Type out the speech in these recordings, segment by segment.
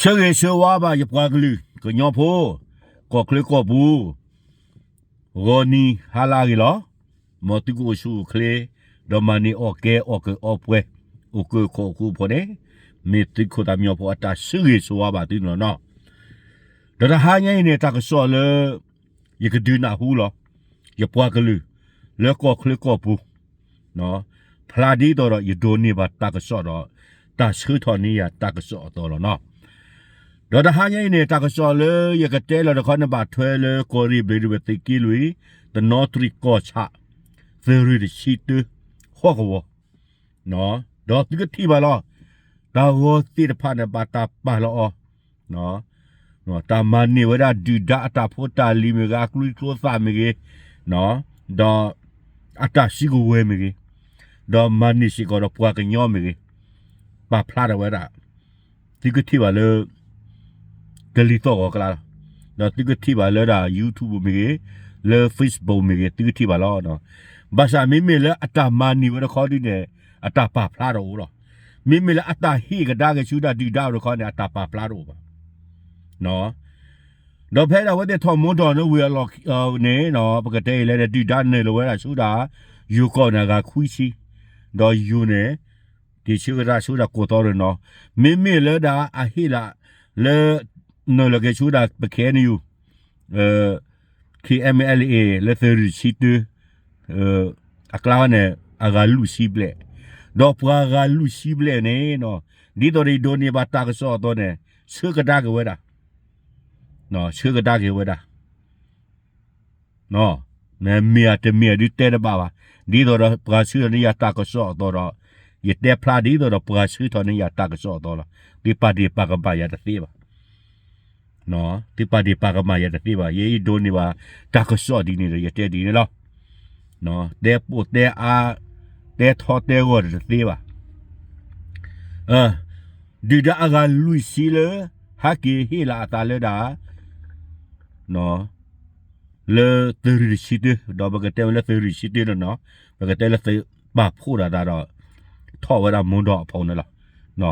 ဆၢဂ့ၤဆၢဝါဘၣ်ယပှၤကလုာ်ကညီဖိ, ကီၢ်ချၢကီၢ်ပူၤ, ဂီၤနံၤဟါလၢအဂ့ၤလီၤ. မ်သုကအိၣ်ဆူၣ်အိၣ်ချ့, ဒီးမၤန့ၢ်အီၣ်ကဲအီၣ်ကၢအီပှဲၤ, အိၣ်ကၢခိၣ်အိၣ်ဃူဖိန့ၣ်, မ့ၢ်သုးခိၣ်သးမံညီဖိအတၢ်ဆၢဂ့ၤဆၢဝါဘၣ်သုန့ၣ်လီၤနီၤ. ဒီးတဟါညါအံၤန့ၣ် တၢ်ကစီၣ်လၢ ယကဒုးနၢ်ဟူလီၤ. ယပှၤကလုာ် လၢကီၢ်ချၢကီၢ်ပူၤ ဖျါဒ်သိးဒီးယဒိးန့ၢ်ဘၣ်တၢ်ကစီၣ်ဒီး တၢ်ဆှၢထီၣ်န့ၢ်ယၤတၢ်ကစီၣ်အသိးလီၤနီၤ. ဒီးတဟါညါအံၤန့ၣ် တၢ်ကစီၣ်လၢယကတဲလီၤတခီန့ၣ် ဘၣ်ထွဲလၢကီၢ်ရ့ၣ်ဘျ့းဒဝဲၢ်သုးက့လွံၢ် တနီသရံၣ်ကီၢ်ဆၣ် သုးရ့ၣ်တဆံတၢ ဟီၣ်ကဝီၤ ဒီးသုကထံၣ်ဘၣ်လီၤ. တၢ်ဂီၤသ့ၣ်တဖၣ်န့ၣ် ဘၣ်တၢ်ပာ်လီၤအီၤ တၢ်မၤန့ၢ်ဝဲဒၣ်ဒုၣ်ဒါအတၢ်ဖိတၢ်လံၤမ့ၢ်ဂ့ၤ အကျိချံကျိသၣ်မ့ၢ်ဂ့ၤ, ဒီးအတၢ်စုကဝဲၤမ့ၢ်ဂ့ၤ, ဒီးမၤန့ၢ်စ့ၢ်ကီးဒီးပှၤကညီမ့ၢ်ဂ့ၤ, ပာ်ဖျါထီၣ်ဝဲဒၣ် သုကထံၣ်ဘၣ်လၢ ကလံၤသီၣ်ဂီၤကျါလီၤ. ဒီးသုကထံၣ်ဘၣ်လၢဒၣ် YouTube မ့ၢ်ဂ့ၤ, လၢ Facebook မ့ၢ်ဂ့ၤ သုကထံၣ်ဘၣ်လီၤ. ဘၣ်ဆၣ်မ့မ့ၢ်လၢအတၢ်မၤန့ၢ်ဝဲတခီဒုန့ၣ် အတၢ်ပာ်ဖျါတအိၣ်လီၤ. မ့မ့ၢ်လၢအတၢ်ဟ့ၣ်ကဒါက့ၤဆူဒၣ်ဒုၣ်ဒါတခီန့ၣ် အတၢ်ပာ်ဖျါတအိၣ်ဘၣ်. ဒီးဖဲဒၣ်အဝဲသ့ၣ်ထီၣ်မူထီၣ်န့ၣ်ဝံၤအလီၢ်န့ၣ် ပကတဲအံၤလဲၣ် ဒုၣ်ဒါနုာ်လီၤဝဲဒၣ်ဆူဒၣ် ယိၤကီၢ်န့ၣ် အဂၤခွံဆံ, ဒီးယိၤန့ၣ် က့ၤဆၢကဒါဆူဒၣ်ကိးသီတနီၤ, မ့မ့ၢ်လၢဒၣ်အဟ့ၣ်လၢ နုာ်လီၤက့ၤဆူဒၣ်ပ K N U, K M L A လၢသုးရ့ၣ်တဆံတၢ အကျါန့ၣ် အဂၤလွံၢ်ဆံဘျဲၣ်, ဒီးပှၤဂၤလွံၢ်ဆံဘျဲၣ်န့ၣ် ဒ်သိးဒီးယဒိးန့ၢ်ဘၣ်တၢ်ကစီၣ်အသိးန့ၣ် ဆၢကဒါက့ၤဝဲဒၣ်, ဆၢကဒါက့ၤဝဲဒၣ် မ့ၢ်အတမ့ၢ်အဒုးတဲတဘၣ်ဘၣ်. ဒ်သိးဒီးပှၤဆှၢထီၣ်န့ၢ်ယၤတၢ်ကစီၣ်အသိးဒီး ယတဲဖျါဒ်သိးဒီးပှၤဆှၢထီၣ်န့ၢ်ယၤတၢ်ကစီၣ်အသိးလီၤ. သုပာ်ဒ့ၣ်ပာ်ကမၣ်ယၤတသ့ဘၣ်. သုပာ်ဒ့ၣ်ပာ်ကမၣ်ယၤတသ့ဘၣ်. ယဲယဒိးန့ၢ်ဘၣ်တၢ်ကစီၣ်ဒ်န့ၣ်ဒီး ယတဲဒ်န့ၣ်လီၤ. တဲပိာ်တဲအါ တဲထီတဲဂီၢ်တသ့ဘၣ်. ဒုၣ်ဒါအဂၤလွံၢ်ဆံလၢ ဟဲက့ၤဟ့ၣ်လီၤအသးလၢဒၣ် လၢသုးရ့ၣ်တဆံတၢ ဒီးပကတဲဝဲလၢသုးရ့ၣ်တဆံတၢန့ၣ်နီၤ, ပကတဲလၢသုးပာ်ဖှိၣ်ဒၣ်သးဒီး ထီၣ်ဝဲဒၣ်မူဒီးအဖီန့ၣ်လီၤ.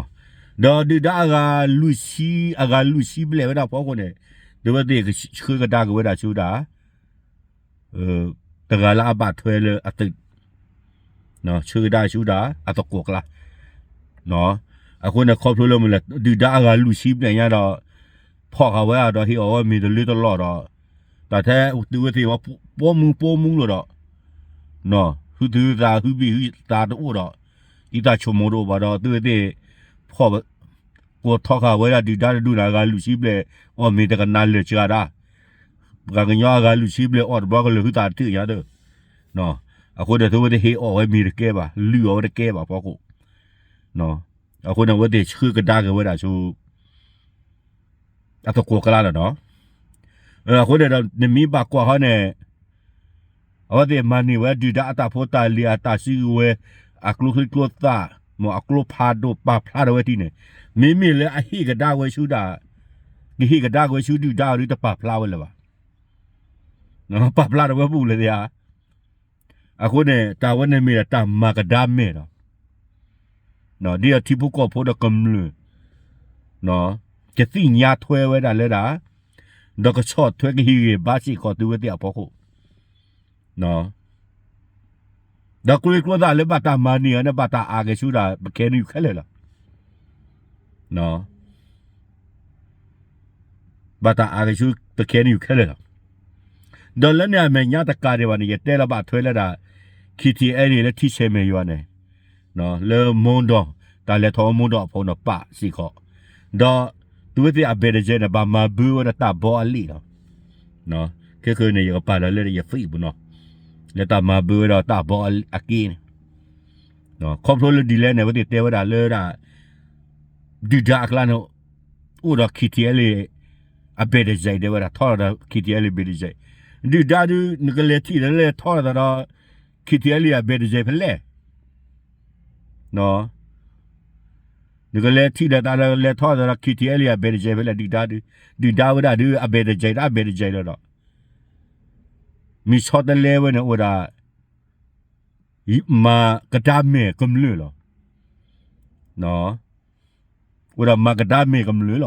ဒီးဒုၣ်ဒါအဂၤလွံၢ်ဆံ, အဂၤလွံၢ်ဆံဘျဲၣ်ဝဲဒၣ်ဖီခိၣ်န့ၣ်, ဒ်ဝဲသ့ၣ်ဆှၢကဒါက့ၤဝဲဒၣ်ဆူဒၣ် တဂၤလၢအဘၣ်ထွဲလၢအသုး ဆှၢကဒါဆူဒၣ်အသကိးကျါ. အဃိန့ၣ် ခီဖျိလၢမနုၤလဲၣ် ဒုၣ်ဒါအဂၤလွံၢ်ဆံဘျဲၣ်ညါဒီး ဖီၣ်ဃာ်ဝဲဒီးဟ့ၣ်အီၣ်ဝဲမ့ၤတလၢတလီၢ်ဒီး တၢ်ထဲသုဝဲသ့ၣ် ပိာ်မူပိာ်မူလီၤဒီး ဟုသုသးဟုဘံၣ်ဟုသးတအိၣ်ဒီး အံသးဆိကမိၣ်တအိၣ်ဘၣ်ဒီး သုဝဲသ့ၣ် ဖီၣ် ကိးထီဃာ်ဝဲဒၣ်ဒုၣ်ဒါတဒူၣ်န့ၣ် အဂၤလွံၢ်ဆံဘျဲၣ် အီၣ်မ့ၤတကနၣ်လၢာ်စှၤဒၣ်, ပှၤကညီအဂၤလွံၢ်ဆံဘျဲၣ်အီၣ်တဘျီကလၢာ်ဟုသးတတုာ်ညါဒီး, အဃိန့ၣ် သုဝဲသ့ၣ်ဟ့ၣ်အီၣ်ဝဲမ့ၤတကဲဘၣ်, လုၢ်အီၣ်ဝဲတကဲဘၣ်ဖီခိၣ်, အဃိန့ၣ် အဝဲသ့ၣ်ဆှၢကဒါက့ၤဝဲဒၣ်ဆူ အသကိးကျါလီၤနီၤ. အဃိန့ၣ်ဒီး နမ့ၢ်ဘၣ်ကွၢ်ဟီန့ၣ် အဝဲသ့ၣ်မၤန့ၢ်ဝဲဒုၣ်ဒါအတၢ်ဖိတၢ်လံၤအတၢ်စုကဝဲၤ အကျိချံကျိသၣ် မ့ၢ်အကျိဖးဒိၣ်ပာ်ဖျါထီၣ်ဝဲထံန့ၣ်, မ့မ့ၢ်လၢအဟ့ၣ်ကဒါဝဲဆူဒၣ်, ကဟ့ၣ်ကဒါက့ၤဝဲဆူဒုၣ်ဒါအံၤဒီးတပာ်ဖျါဝဲလၢၤဘၣ်. ပာ်ဖျါထီၣ်ဝဲပူၤလၢၤသ့ဧါ. အဃိန့ၣ် တၢ်ဝဲန့ၣ်မ့ၢ်ဒၣ်တၢ်မၤကဒါမဲာ်လီၤ. ဒ်အထံဖိကီၢ်ဖိဒီးကမျၢၢ် ကသ့ၣ်ညါထွဲဝဲဒၣ်လၢဒၣ်, ဒီးကဆီၣ်ထွဲကဟ့ၣ်ဂံၢ်ဘါစ့ၢ်ကီးသုဝဲသ့ၣ်အဖီခိၣ်, ဒီးကျိချံကျိသၣ်လၢဘၣ်တၢ်မၤန့ၢ်အီၤန့ၣ် ဘၣ်တၢ်အါက့ၤဆူဒၣ် ပ K N U ခဲလၢာ်လီၤ. ဘၣ်တၢ်အါက့ၤဆူ ပ K N U ခဲလၢာ်လီၤ. ဒီးလၢန့ၣ်အမဲာ်ညါတကးဒံးဘၣ်န့ၣ် ယတဲလီၤဘၣ်ထွဲလၢဒၣ် K T L A လၢထံဆဲးမဲာ်ယွၤန့ၣ် လၢမူဒီး တၢ်လဲၤထီၣ်မူဒီးအဖီခိၣ်န့ၣ် ပာ်စ့ၢ်ကီး, ဒီးသုဝဲသ့ၣ်အဘဲၣ်တစဲးန့ၣ် ဘၣ်မၤဘၢဝဲဒၣ်တၢ်ဘီအလံာ်လီၤ. ခဲကနံၣ်န့ၣ် ယကပာ်လီၤလၢယ Facebook နီၤ, လၢတၢ်မၤဘၢဝဲဒၣ်တၢ်ဘီအက့န့ၣ်, ခီဖျိလၢဒ်လဲၣ်န့ၣ် အဝဲသ့ၣ်တဲဝဲဒၣ်လၢဒၣ် ဒုၣ်ဒါအကျါန့ၣ် အိၣ်ဒီး K T L A အဘဲၣ်တစဲး တဲဝဲဒၣ် ထီၣ်ဒီး K T L A ဘဲၣ်တစဲး, ဒုၣ်ဒါဒုး နကလဲၤထံၣ်ဒီးလဲၤထီၣ်ဒီး K T L A အဘဲၣ်တစဲးဖဲလဲၣ် နကလဲၤထံၣ်ဒီးတၢ်ဒီးလဲၤထီၣ်ဒီး K T L A အဘဲၣ်တစဲးဖဲလဲၣ် ဒုၣ်ဒါဒုး, ဒုၣ်ဒါဝဲဒၣ်ဒုး အဘဲၣ်တစဲးဒီးအဘဲၣ်တစဲးလီၤဒီး မ့ၢ်ဆီတလဲဝဲန့ၣ် အိၣ်ဒၣ် မၤကဒါမဲာ်ကမျၢၢ်လီၤ. အိၣ်ဒၣ်မၤကဒါမဲာ်ကမျၢၢ်လီၤ.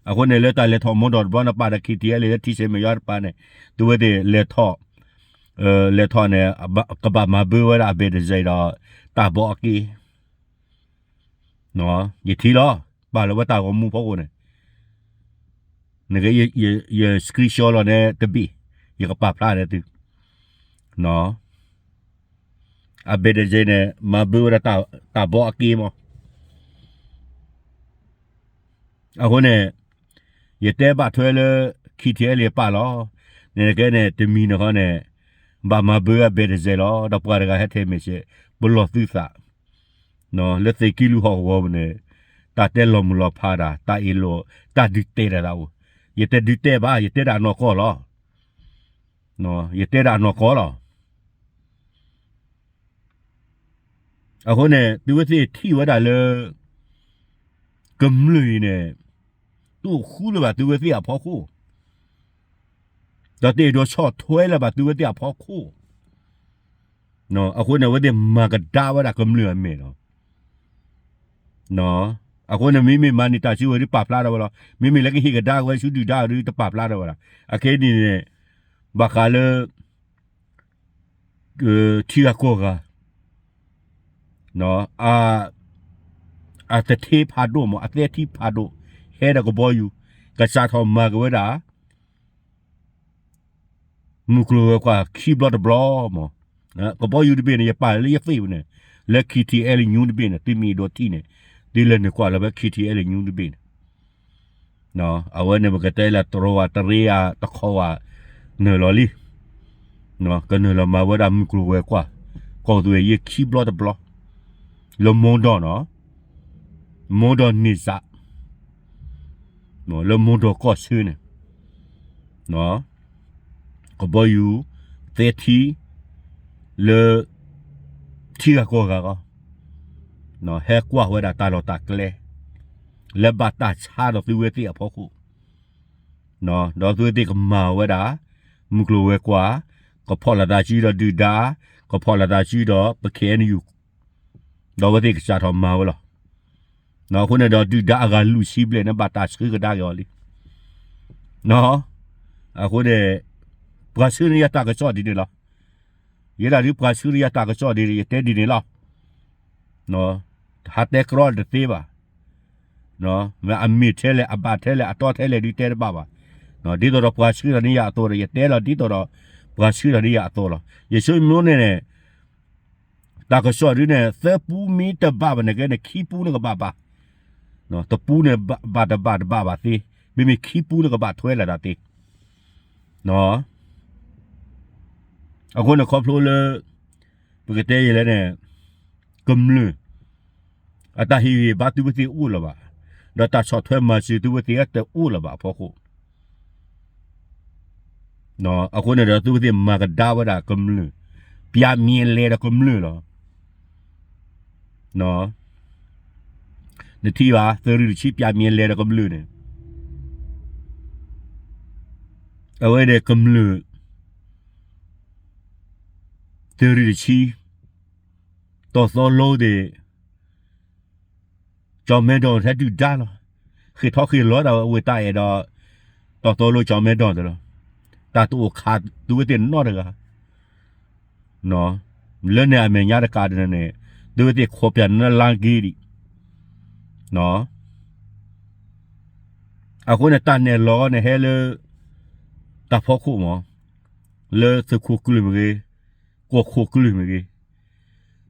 အဃိန့ၣ်လၢတၢ်လဲၤထီၣ်မီဒီးတဘျီန့ၣ် ပာ်ဒီး ခံထံၣ်အဲလ့ၣ် လၢထံဆဲးမဲာ်ယီတပၤန့ၣ် သုဝဲသ့ၣ်လဲၤထီၣ် လဲၤထီၣ်န့ၣ် ကဘၣ်မၤဘၢဝဲဒၣ်အဘဲၣ်တစဲးဒီး တၢ်ဘီအက့ ယထံၣ်လီၤ ပာ်လီၤဝဲတၢ်ဂီၤမူဖီခိၣ်န့ၣ် နက ယ screenshot လီၤန့ၣ်တဘ့ၣ် ယကပာ်ဖျါန့ၣ်သု အဘဲၣ်တစဲးန့ၣ် မၤဘၢဝဲဒၣ်တၢ်ဘီအက့မး အဃိန့ၣ် ယတဲဘၣ်ထွဲလၢ ခံထံၣ်အဲလ့ၣ်ပာ်လီၤ နကဲန့ၣ် တမံၤန့ၣ်ဃီန့ၣ် ဘၣ်မၤဘၢအဘဲၣ်တစဲးလီၤ ဒီးပှၤတဂၤဟဲထဲမဲာ်ဆှဲး ပလီၢ်သုသး လၢသုးက့လွံၢ်ဟီၣ်ကဝီၤပူၤန့ၣ် တၢ်တဲလီၤမုၢ်လီၤဖးတၢ် တၢ်အ့ၣ်လိာ် တၢ်ဒုးတဲတၢ်သးအိၣ် ယတဒုးတဲဘၣ် ယတဲဒၣ်နီၢ်ကီၢ်လီၤ ယတဲဒၣ်နီၢ်ကီၢ်လီၤ အဃိန့ၣ် သုဝဲသ့ၣ်ထံၣ်ဝဲဒၣ်လၢ ကမျၢၢ်အံၤန့ၣ် တအိၣ်ဃူလၢၤဘၣ်သုဝဲသ့ၣ်အဖီခိၣ်, ဒီးတအဲၣ်ဒိးဆီၣ်ထွဲလၢၤဘၣ်သုဝဲသ့ၣ်အဖီခိၣ်, အဃိန့ၣ် အဝဲသ့ၣ်မၤကဒါဝဲဒၣ်ကမျၢၢ်အမဲာ်လီၤ. အဃိန့ၣ် မ့မ့ၢ်မၤန့ၢ်တၢ်စုဝဲဒုးပာ်ဖျါထီၣ်ဝဲလီၤ. မ့မ့ၢ်လၢကဟ့ၣ်ကဒါက့ၤဝဲဆူဒုၣ်ဒါဒုးတပာ်ဖျါထီၣ်ဝဲဒၣ်. အခဲအံၤန့ၣ်န့ၣ် ဘၣ်ဃးလၢ ထံဂၤကီၢ်ဂၤ အသထ့ဖးဒိၣ်မး အသထ့ဖးဒိၣ် ဟဲဒီးကဘီယူၤ ကစးထီၣ်မၤက့ၤဝဲဒၣ် မုၢ်ကျိၤဝဲၤကွာ်ခံဘျီတဘျီမး, ကဘီယူၤတဘ့ၣ်န့ၣ် ယပာ်လၢယသ့ၣ်ပူၤန့ၣ် လၢ KTLA News တဘ့ၣ်န့ၣ် သုမ့ၢ်အဲၣ်ဒိးထံၣ်န့ၣ် သုလဲၤနုာ်ကွၢ်လၢၤဖဲ KTLA News တဘ့ၣ်န့ၣ် အဝဲန့ၣ် ပကတဲလၢတရီဝၤတရ့ယၤတခီဝၤ နုာ်လီၤလံ. ကနုာ်လီၤမၤဝဲဒၣ်မုၢ်ကျိၤဝဲၤကွာ် ကီၢ်သူးအ့ၣ်ယ့ၢ်ခံဘျီတဘျီ လၢမိၢ်ဒီးနီၤ မိၢ်ဒီးန့ၢ်စး လၢမိၢ်ဒီးကီၢ်ဆၢန့ၣ် ကဘီယူၤ သဲထံ လၢ ထံဂၤကီၢ်ဂၤဂီၢ် ဟဲကွၢ်ဝဲဒၣ်တၢ်လီၢ်တၢ်ကျဲ လၢဘၣ်တၢ်ဆါဒီးသုဝဲသ့ၣ်အဖီခိၣ်, ဒီးသုဝဲသ့ၣ်ကမၤဝဲဒၣ် မုၢ်ကျိၤဝဲၤကွာ် ကဖီၣ်လိာ်သးစုဒီးဒုၣ်ဒါ ကဖီၣ်လိာ်သးစုဒီးပ KNU ဒီးအဝဲသ့ၣ်ကစးထီၣ်မၤဝဲလီၤ. အဃိန့ၣ်ဒီးဒုၣ်ဒါအဂၤလွံၢ်ဆံဘျဲၣ်န့ၣ် ဘၣ်တၢ်ဆှၢကဒါက့ၤအီၤလံ. အဃိန့ၣ် ပှၤဆှၢန့ၢ်ယၤတၢ်ကစီၣ်ဒ်န့ၣ်လီၤ. ယဲဒၣ်ဒုးပှၤဆှၢန့ၢ်ယၤတၢ်ကစီၣ်ဒ်န့ၣ် ယတဲဒ်န့ၣ်လီၤ. ဟးတဲကြီတသ့ဘၣ်. မ့ၢ်အမ့ၢ်ထဲလဲၣ် အဘၣ်ထဲလဲၣ် အတီထဲလဲၣ်ဒုးတဲတဘၣ်ဘၣ်. ဒ်သိးဒီးပှၤဆှၢထီၣ်န့ၢ်ယၤအသိးဒီး ယတဲလီၤဒ်သိးဒီး ပှၤဆှၢထီၣ်န့ၢ်ယၤအသိးလီၤ. ယဆိကမိၣ်န့ၣ်န့ၣ် တၢ်ကစီၣ်ဒုးန့ၣ် သၢပူမ့ၢ်တဘၣ်ဘၣ်န့ၣ်ကဲန့ၣ် ခံပူန့ၣ်ကဘၣ်ဘၣ်. တပူန့ၣ် ဘၣ်တဘၣ်တဘၣ်ဘၣ်သ့, မ့မ့ၢ်ခံပူန့ၣ်ကဘၣ်ထွဲလိာ်သးသ့. အဃိန့ၣ်ခီဖျိလၢ ပကတဲယဲလဲၣ်န့ၣ် ကမျၢၢ် အတၢ်ဟ့ၣ်ဂံၢ်ဘါသုဝဲသ့ၣ်အိၣ်လၢၤဘၣ်, ဒီးတၢ်ဆီၣ်ထွဲမၤစၢၤသုဝဲသ့ၣ်တအိၣ်လၢၤဘၣ်အဖီခိၣ် အဃိန့ၣ်ဒီးသုဝဲသ့ၣ်မၤကဒါဝဲဒၣ်ကမျၢၢ်, ပျၢ်မံၤလဲၤဒီးကမျၢၢ်လီၤ. နထံၣ်ဘၣ် သုးရ့ၣ်တဆံ ပျၢ်မံၤလဲၤဒီးကမျၢၢ်န့ၣ်, အဝဲန့ၣ်ကမျၢၢ် သုးရ့ၣ်တဆံ တီၢ်သီလိသ့ၣ် ကၠီၣ်မဲဒီးထဲဒုၣ်ဒါလီၤ. ဃ့ၢ်ထီၣ်ဃ့ၢ်လီၤဒၣ်ဝဲတၢ်အဲၣ်ဒီး တီၢ်သီလိကၠီၣ်မဲဒီးသ့ၣ်လီၤ. တၢ်တအိၣ်ခးသုဝဲသ့ၣ်နီတဂၤ လၢန့ၣ်အမဲာ်ညါတကးဒၣ်န့ၣ် သုဝဲသ့ၣ်ခိးပၠးနလါက့ဒံး. အဃိန့ၣ် တၢ်နဲၣ်လီၤန့ၣ်ဟဲလၢ တၢ်ဖီခိၣ်မး, လၢသုးခိၣ်ကျၢၢ်မ့ၢ်ဂ့ၤ, ကီၢ်ခိၣ်ကျၢၢ်မ့ၢ်ဂ့ၤ,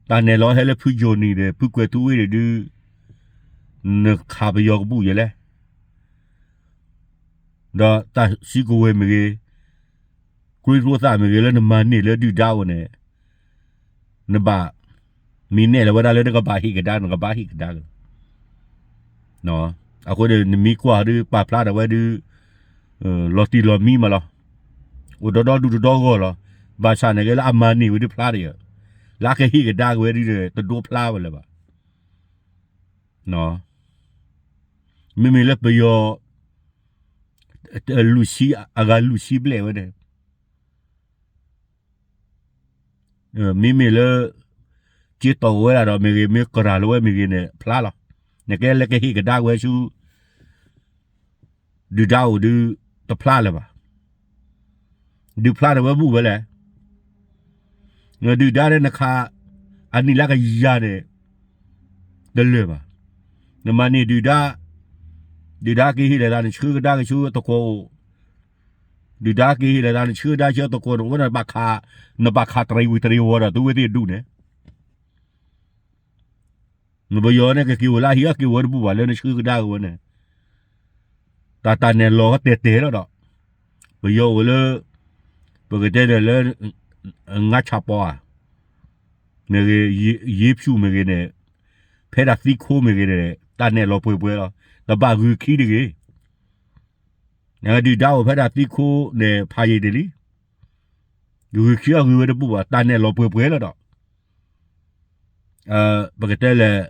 တၢ်နဲၣ်လီၤဟဲလၢဖုယိၤနံၤဒီး ဖုကွဲၤထူဝ့ၣ်ဒုး နခးပယီၤကဘူၣ်ယဲလဲၣ် ဒီးတၢ်စုကဝဲၤမ့ၢ်ဂ့ၤ, ကျိချံကျိသၣ်မ့ၢ်ဂ့ၤ လၢနမၤန့ၢ်လၢဒုၣ်ဒါအအိၣ်န့ၣ်, နဘၣ်, မ့ၢ်နဲၣ်လီၤဝဲဒၣ်လၢနကဘၣ်ဟ့ၣ်ကဒါ နကဘၣ်ဟ့ၣ်ကဒါက့ၤလီၤ. အဃိန့ၣ် နမ့ၢ်ကွၢ်ဒုး ပာ်ဖျါထီၣ်ဝဲဒုး လီၤတံၢ်လီၤမံမးလီၤ. အိၣ်ဒီဒီဒူၣ်တဒီဂီၢ်လီၤ. ဘၣ်ဆၣ်န့ၣ်က့လၢအမၤန့ၢ်ဝဲဒုးဖျါတယၢၢ်, လၢအကဟ့ၣ်ကဒါက့ၤဝဲဒုးန့ၣ် တဒိဖျါဝဲလၢၤဘၣ်. မ့မ့ၢ်လၢပယီၤ လွံၢ်ဆံ အဂၤလွံၢ်ဆံဘျဲၣ်ဝဲန့ၣ်, မ့မ့ၢ်လၢ က့တီၢ်ဝဲဒၣ်ဒီးမ့ၢ်ဂ့ၤ မ့ၢ်ကရၢလၢဝဲမ့ၢ်ဂ့ၤန့ၣ် ဖျါလီၤ. နကဲလၢကဟ့ၣ်ကဒါက့ၤဝဲဆူ ပ ဒုၣ်ဒါအိၣ်ဒုးတဖျါလၢၤဘၣ်. ဒုးဖျါန့ၣ်ဝဲဘူၣ်ဝဲလဲၣ်. နဒုၣ်ဒါန့ၣ်နခး အနံၣ်လၢကယၤန့ၣ် တလၢာ်ဘၣ်. နမၤန့ၢ်ဒုၣ်ဒါ, ဒုၣ်ဒါက့ၤဟ့ၣ်လီၤသးနဆှၢကဒါက့ၤဆူသကိးအိၣ်, ဒုၣ်ဒါက့ၤဟ့ၣ်လီၤသးနဆှၢကဒါဆူသကိးန့ၣ် အိၣ်ဝဲဒၣ်ဘၣ်ခး, နဘၣ်ခးတရံးဝံၤတရံးဝီၤဒီး သုဝဲသ့ၣ်ဒူၣ်န့ၣ် နပယီၤန့ၣ် ကက့ၤအိၣ်လၢဟံၣ် ကက့ၤဝဲတဘူၣ်ဘၣ်လၢနဆှၢကဒါက့ၤဝဲန့ၣ်, တၢ်တၢ်နဲၣ်လီၤတဲာ်တဲာ်လီၤဒီး, ပယီၤအိၣ်လၢ ပကတဲန့ၣ်လၢ ငါးဆးပီဧါ, မ့ၢ်ဂ့ၤ, ယ့ဖၠူၣ်မ့ၢ်ဂ့ၤန့ၣ်, ဖဲဒၣ်သံခိမ့ၢ်ဂ့ၤန့ၣ် တၢ်နဲၣ်လီၤပှဲၤပှဲၤလီၤ, တဘၣ်ဂုာ်ခံတဂ့ၤ. ဒုၣ်ဒါအိၣ်ဖဲဒၣ်သံခိန့ၣ် ဖးယံာ်တ့ၢ်လံ, ဂုာ်ခံအဂ့ၤဝဲတဘူၣ်ဘၣ်, တၢ်နဲၣ်လီၤပှဲၤပှဲၤလီၤဒီး ပကတဲလဲၣ်,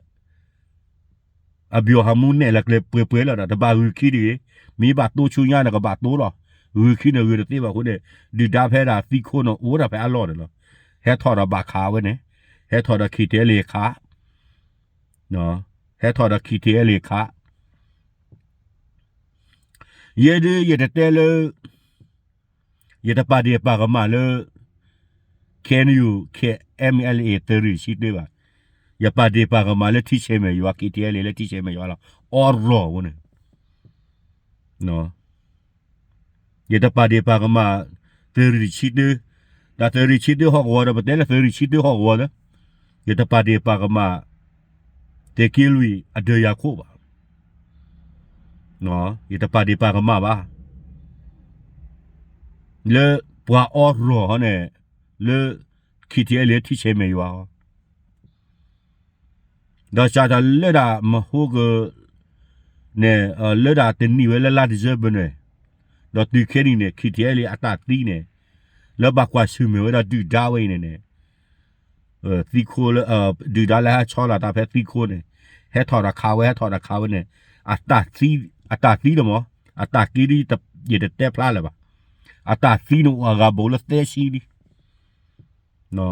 အဘျီၣ်ဟးမူနဲၣ်လီၤကျဲၤပှဲၤပှဲၤလီၤဒီး တဘၣ်ဂုာ်ခံတဂ့ၤ. မ့ၢ်ဘၣ်တိဆူညါန့ၣ် ကဘၣ်တိလီၤ. ဂုာ်ခံန့ၣ်ဂုာ်တသ့ဘၣ်အဃိန့ၣ်, ဒုၣ်ဒါဖဲဒၣ်သံခိန့ၣ် အိၣ်ဒၣ်ဖဲအလီၢ်န့ၣ်လီၤ. ဟဲထီၣ်ဒီးဘၣ်ခးဝဲန့ၣ်, ဟဲထီၣ်ဒီး KTLA ခး, ဟဲထီၣ်ဒီး KTLA ခး. ယဲဒၣ်ယတတဲလၢ ယတပာ်ဒ့ၣ်ပာ်ကမၣ်လၢ KNU, KNLA သုးရ့ၣ်ဆံတၢဘၣ်. ယပာ်ဒ့ၣ်ပာ်ကမၣ်လၢထံဆဲးမဲာ်ယွၤ KTLA လၢထံဆဲးမဲာ်ယွၤလီၤ. အီရီၣ်ဝဲန့ၣ်, ယတပာ်ဒ့ၣ်ပာ်ကမၣ် သုးရ့ၣ်ဆံတၢ, တၢ်သုးရ့ၣ်ဆံတၢဟီၣ်ကဝီၤဒီး ပတဲလၢသုးရ့ၣ်ဆံတၢဟီၣ်ကဝီၤလၢ ယတပာ်ဒ့ၣ်ပာ်ကမၣ် သုးက့လွံၢ်အဒၢးယၤခိၣ်ဘၣ်. ယတပာ်ဒ့ၣ်ပာ်ကမၣ်ဘၣ် လၢပှၤအီရီၣ်ဟီန့ၣ်, လၢ KTLA ထံဆဲးမဲာ်ယွၤဟီ, ဒီးစးထီၣ်လၢဒၣ်မဟိက န့ၣ်, လၢဒၣ်တနံၣ်ဝဲလၢလါ December န့ၣ်, ဒီးတုၤခဲနံၣ်န့ၣ် KTLA အတၢ်သံန့ၣ်, လၢဘၣ်ကွၢ်ဆၢၣ်မဲာ်ဝဲဒၣ်ဒုၣ်ဒါဝဲအံၤန့ၣ်န့ၣ်, သံခိလၢ, ဒုၣ်ဒါလၢဟဲဆီလီၤတၢ်ဖဲသံခိန့ၣ်, ဟဲထီၣ်ဒီးခးဝဲ ဟဲထီၣ်ဒီးခးဝဲန့ၣ်, အတၢ်သံ, အတၢ်သံဒီးမ့ၢ်, အတၢ်က့ဒ်ယတတဲဖျါလၢၤဘၣ်. အတၢ်သံန့ၣ်အိၣ်အဂၤဘူးလၢသၢဆံလံ.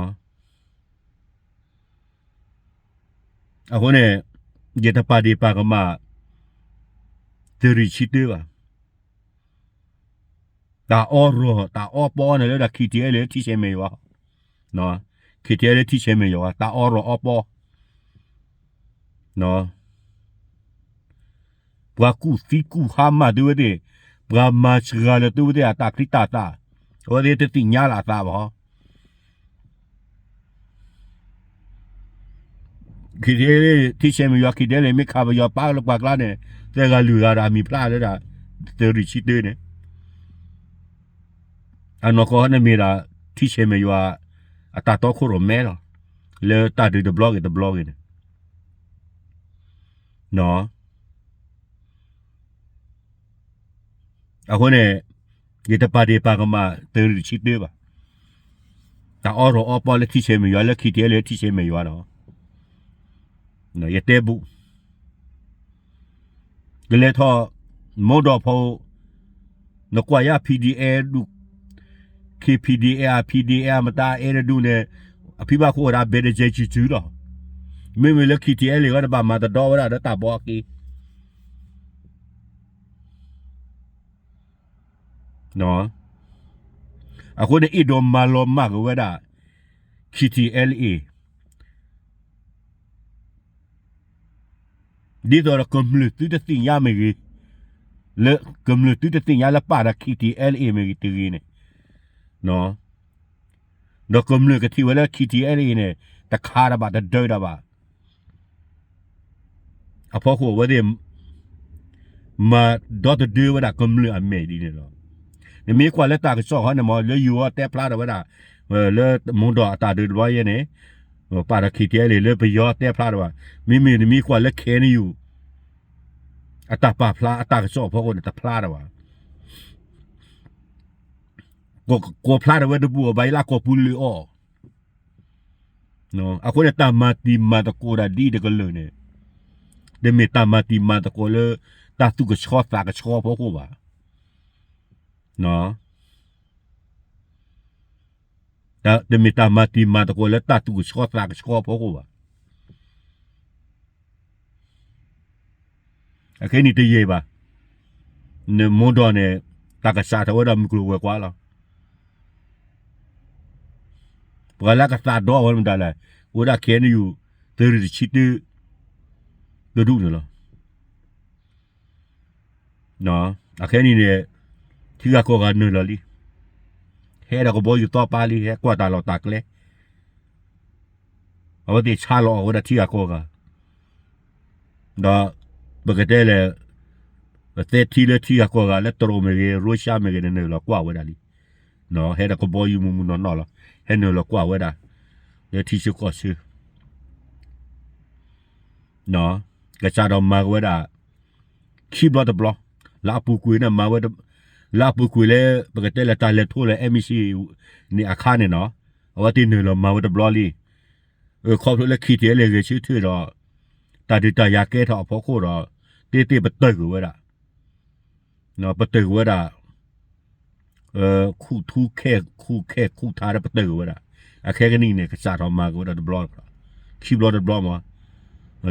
အဃိန့ၣ်, ယတပာ်ဒ့ၣ်ပာ်ကမၣ် သုးရ့ၣ်ဆံတၢဘၣ်. တၢ်အီရီၣ်တၢ်အီပီန့ၣ်လၢဒၣ် KTLA လၢထံဆဲးမဲာ်ယွၤ, KTLA လၢထံဆဲးမဲာ်ယွၤ တၢ်အီရီၣ်အီပီ, ပှၤကူၣ်သံကူၣ်ဟါမၢ်သုဝဲသ့ၣ်, ပှၤမၤစှၤလၢသုဝဲသ့ၣ်အတၢ်ချံတၢ်သၣ်, အဝဲသ့ၣ်တသ့ၣ်ညါလၢအသးဘၣ်. KTLA ထံဆဲးမဲာ်ယွၤ KTLA မ့ၢ်ခးပယီၤပာ်လၢပှၤကျါန့ၣ်, သၢဂၤလွံၢ်ဂၤဒီးအမံၤဖျါလၢဒၣ် သုးရ့ၣ်ဆံတၢန့ၣ်, အနီၢ်ကီၢ်န့ၣ်မ့ၢ်ဒၣ် ထံဆဲးမဲာ်ယွၤ အတၢ်တီခိၣ်ရိၣ်မဲလီၤ. လၢတၢ်ဒုးတဘျီဂ့ၤတဘျီဂ့ၤန့ၣ် အဃိန့ၣ်, ယတပာ်ဒ့ၣ်ပာ်ကမၣ်သုးရ့ၣ်ဆံတၢဘၣ်. တၢ်အီရီၣ်အီပီလၢထံဆဲးမဲာ်ယွၤလၢ KTLA လၢထံဆဲးမဲာ်ယွၤဒီး, ယတဲဘူး, ကလဲၤထီၣ်, မုၢ်ဒီၣ်ဖိ, နကွၢ်ယါ PDF ဒူၣ်, KPDF PDF မတၤအဲၣ်တဒူၣ်န့ၣ်, အဖံဘၣ်ခိၣ်ဝဲဒၣ်ဘဲတကဲစုၤစုၤလီၤ. မ့မ့ၢ်လၢ KTLA ဝဲတဘၣ်မၤတဒီဝဲဒၣ်ဒီးတၢ်ဘီအက့ အဃိန့ၣ် အဲၣ်ဒိးမၤလီၤမၢ်က့ၤဝဲဒၣ် KTLA ဒ်သိးဒီးကမျၢၢ်သုတသ့ၣ်ညါမ့ၢ်ဂ့ၤ, လၢကမျၢၢ်သုတသ့ၣ်ညါလၢပာ်ဒီး KTLA မ့ၢ်ဂ့ၤတဂ့ၤန့ၣ်, ဒီးကမျၢၢ်ကထံၣ်ဝဲလၢ KTLA န့ၣ် တခါတဘၣ်တဒၢတဘၣ် အဖီခိၣ်အဝဲသ့ၣ် မၤဒီတဒၢဝဲဒၣ်ကမျၢၢ်အမဲာ်ဒ်န့ၣ်လီၤ. နမ့ၢ်ကွၢ်လၢတၢ်ကစီၣ်ဟီန့ၣ်မ့ၢ် လၢယိၤအီၤတဲဖျါထီၣ်ဝဲဒၣ်, လၢမုၢ်ဒီၣ်အတၢ်ဒုးတဘျီယဲန့ၣ်, ပာ်ဒီး KTLA လၢပယီၤတဲဖျါထီၣ်ဘၣ်. မ့မ့ၢ်နမ့ၢ်ကွၢ်လၢ KNU အတၢ်ပာ်ဖျါအတၢ်ကစီၣ်အဖီခိၣ်န့ၣ် တဖျါထီၣ်ဘၣ်. ကိးဖျါထီၣ်ဝဲတပူၤအီၤဘၣ် ယလၢကီၢ်ပူၤလၢအီၤ အဃိန့ၣ် တၢ်မၤတံၤမၤသကိးဒၣ်ဒ်တကလုာ်န့ၣ်, တမ့ၢ်တၢ်မၤတံၤမၤသကိးလၢ တၢ်သူၣ်ကဆှီသးကဆှီအဖီခိၣ်ဘၣ်. တမ့ၢ်တၢ်မၤတံၤမၤသကိးလၢတၢ်သူၣ်ကဆှီသးကဆှီအဖီခိၣ်ဘၣ်. အခဲအံၤတယံာ်ဘၣ်. နမိၢ်ဒီးန့ၣ် တၢ်ကစးထီၣ်ဝဲဒၣ်မုၢ်ကျိၤဝဲၤကွာ်လီၤ. ပှၤလၢကသးဒီးဝဲမတၤလဲၣ်, အိၣ်ဒၣ် K N U သုးရ့ၣ်တဆံတၢ တဒူၣ်န့ၣ်လီၤ. အခဲအံၤန့ၣ် ထံဂၤကီၢ်ဂၤနုာ်လီၤလံ, ဟဲဒီးကဘီယူၤသီပာ်လံ, ဟဲကွၢ်တၢ်လီၢ်တၢ်ကျဲ, အဝဲသ့ၣ်ဆါလီၤအီၣ်ဝဲဒၣ်ထံဂၤကီၢ်ဂၤ, ဒီးပကတဲလဲၣ်, သဲထံလၢထံဂၤကီၢ်ဂၤလၢတရူးမ့ၢ်ဂ့ၤ ရၢရှါမ့ၢ်ဂ့ၤန့ၣ် နုာ်လီၤကွၢ်ဝဲဒၣ်လံ, ဟဲဒီးကဘီယူၤမုၢ်မုၢ်နီၢ်နီၢ်လီၤ, ဟဲနုာ်လီၤကွၢ်ဝဲဒၣ် လၢထံဆၢကီၢ်ဆၢ ကစးထီၣ်မၤက့ၤဝဲဒၣ် ခံဘျီတဘျီ, လၢအပူၤကွံာ်န့ၣ်မၤဝဲ, လၢအပူၤကွံာ်လၢ ပကတဲလၢတၢ်လဲၤထီၣ်လၢ M E C န့ၣ်အခါန့ၣ်နီၤ, အဝဲသ့ၣ်နုာ်လီၤမၤဝဲတဘျီလံ, ခီဖျိလၢ K T L A ဂဲၤဆၢထၢၣ်ဒီး တၢ်ဒုးတၢ်ယၤကဲထီၣ်အဖီခိၣ်ဒီး သ့ၣ်သ့ၣ်ပတုာ်ကွံာ်ဝဲဒၣ် ပတုာ်ကွံာ်ဝဲဒၣ်, ခူၣ်ထူခဲၣ်ခူၣ်ခဲၣ်ခူၣ်ထါဒီးပတုာ်ကွံာ်ဝဲဒၣ်, အခဲကနံၣ်န့ၣ် ကစးထီၣ်မၤက့ၤဝဲဒၣ်တဘျီ, ခံဘျီတဘျီမး,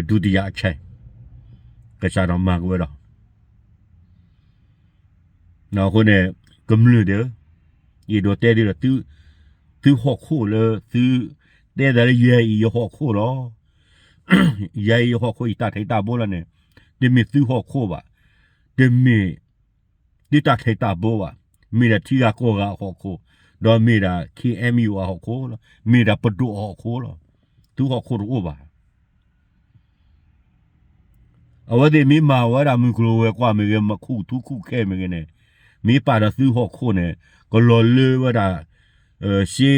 ဒုတိယအကြိမ်, ကစးထီၣ်မၤက့ၤဝဲဒီး အဃိန့ၣ် ကမျၢၢ်ဒီး ယအဲၣ်ဒိးတဲဒ်ဒီး သုဟီၣ်ခိၣ်လၢသု တဲသးလၢယဲအံၤယဟီၣ်ခိၣ်လီၤ. ယဲအံၤယဟီၣ်ခိၣ် ယတၢ်ထံးတၢ်ဘိလီၤန့ၣ် တမ့ၢ်သုဟီၣ်ခိၣ်ဘၣ်, တမ့ၢ်သုတၢ်ထံးတၢ်ဘိဘၣ်, မ့ၢ်ဒၣ်ထံဂၤကီၢ်ဂၤအဟီၣ်ခိၣ်, ဒီးမ့ၢ်ဒၣ် K M U အဟီၣ်ခိၣ်လီၤ, မ့ၢ်ဒၣ်ပဒိၣ်အဟီၣ်ခိၣ်လီၤ. သုဟီၣ်ခိၣ်တအိၣ်ဘၣ်. အဝဲသ့ၣ်မ့ၢ်မၤဝဲဒၣ်မုၢ်ကျိၤဝဲၤကွာ်မ့ၢ်ဂ့ၤ, မၤခူၣ်ထူခူၣ်ခဲၣ်မ့ၢ်ဂ့ၤန့ၣ်, မ့ၢ်ပာ်ဒီးသုဟီၣ်ခိၣ်န့ၣ် ကလီၤလၢဝဲဒၣ် စ့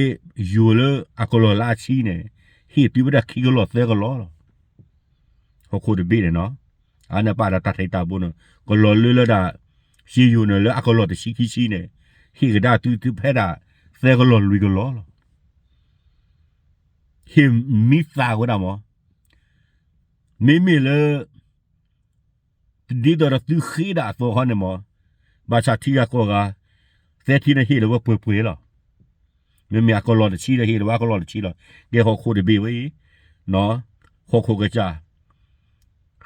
ယိၤလၢအကလီၢ်လၢအဆံန့ၣ်, ဟ့ၣ်သုဝဲဒၣ်ခံကလီၢ်သၢကလီၢ်လီၤ. ဟီၣ်ခိၣ်တဘ့ၣ်န့ၣ်နီၤ, အန့ၣ်ပာ်ဒီးတၢ်ထံးတၢ်ဘိန့ၣ် ကလီၤလၢလၢဒၣ် စ့ယိၤန့ၣ် လၢအကလီၢ်တဆံခံဆံန့ၣ်, ဟ့ၣ်ကဒါသုသုဖဲဒၣ် သၢကလီၢ်လွံၢ်ကလီၢ်လီၤ. ဟ့ၣ်မံသးဝဲဒၣ်မး, မ့မ့ၢ်လၢ ဒ်သိးဒီးသုဃ့ဒၣ်အသိးဃီန့ၣ်မး, ဘၣ်ဆၣ်ထံဂၤကီၢ်ဂၤ, သဲထံန့ၣ်ဟ့ၣ်လီၤဝဲပှဲၤပှဲၤလီၤ. မ့မ့ၢ်အကလီၢ်တဆံဒီးဟ့ၣ်လီၤဝဲအကလီၢ်တဆံလီၤ. ကဲဟီၣ်ခိၣ်တဘ့ၣ်ဝဲအံၤ, ဟီၣ်ခိၣ်ကစၢ်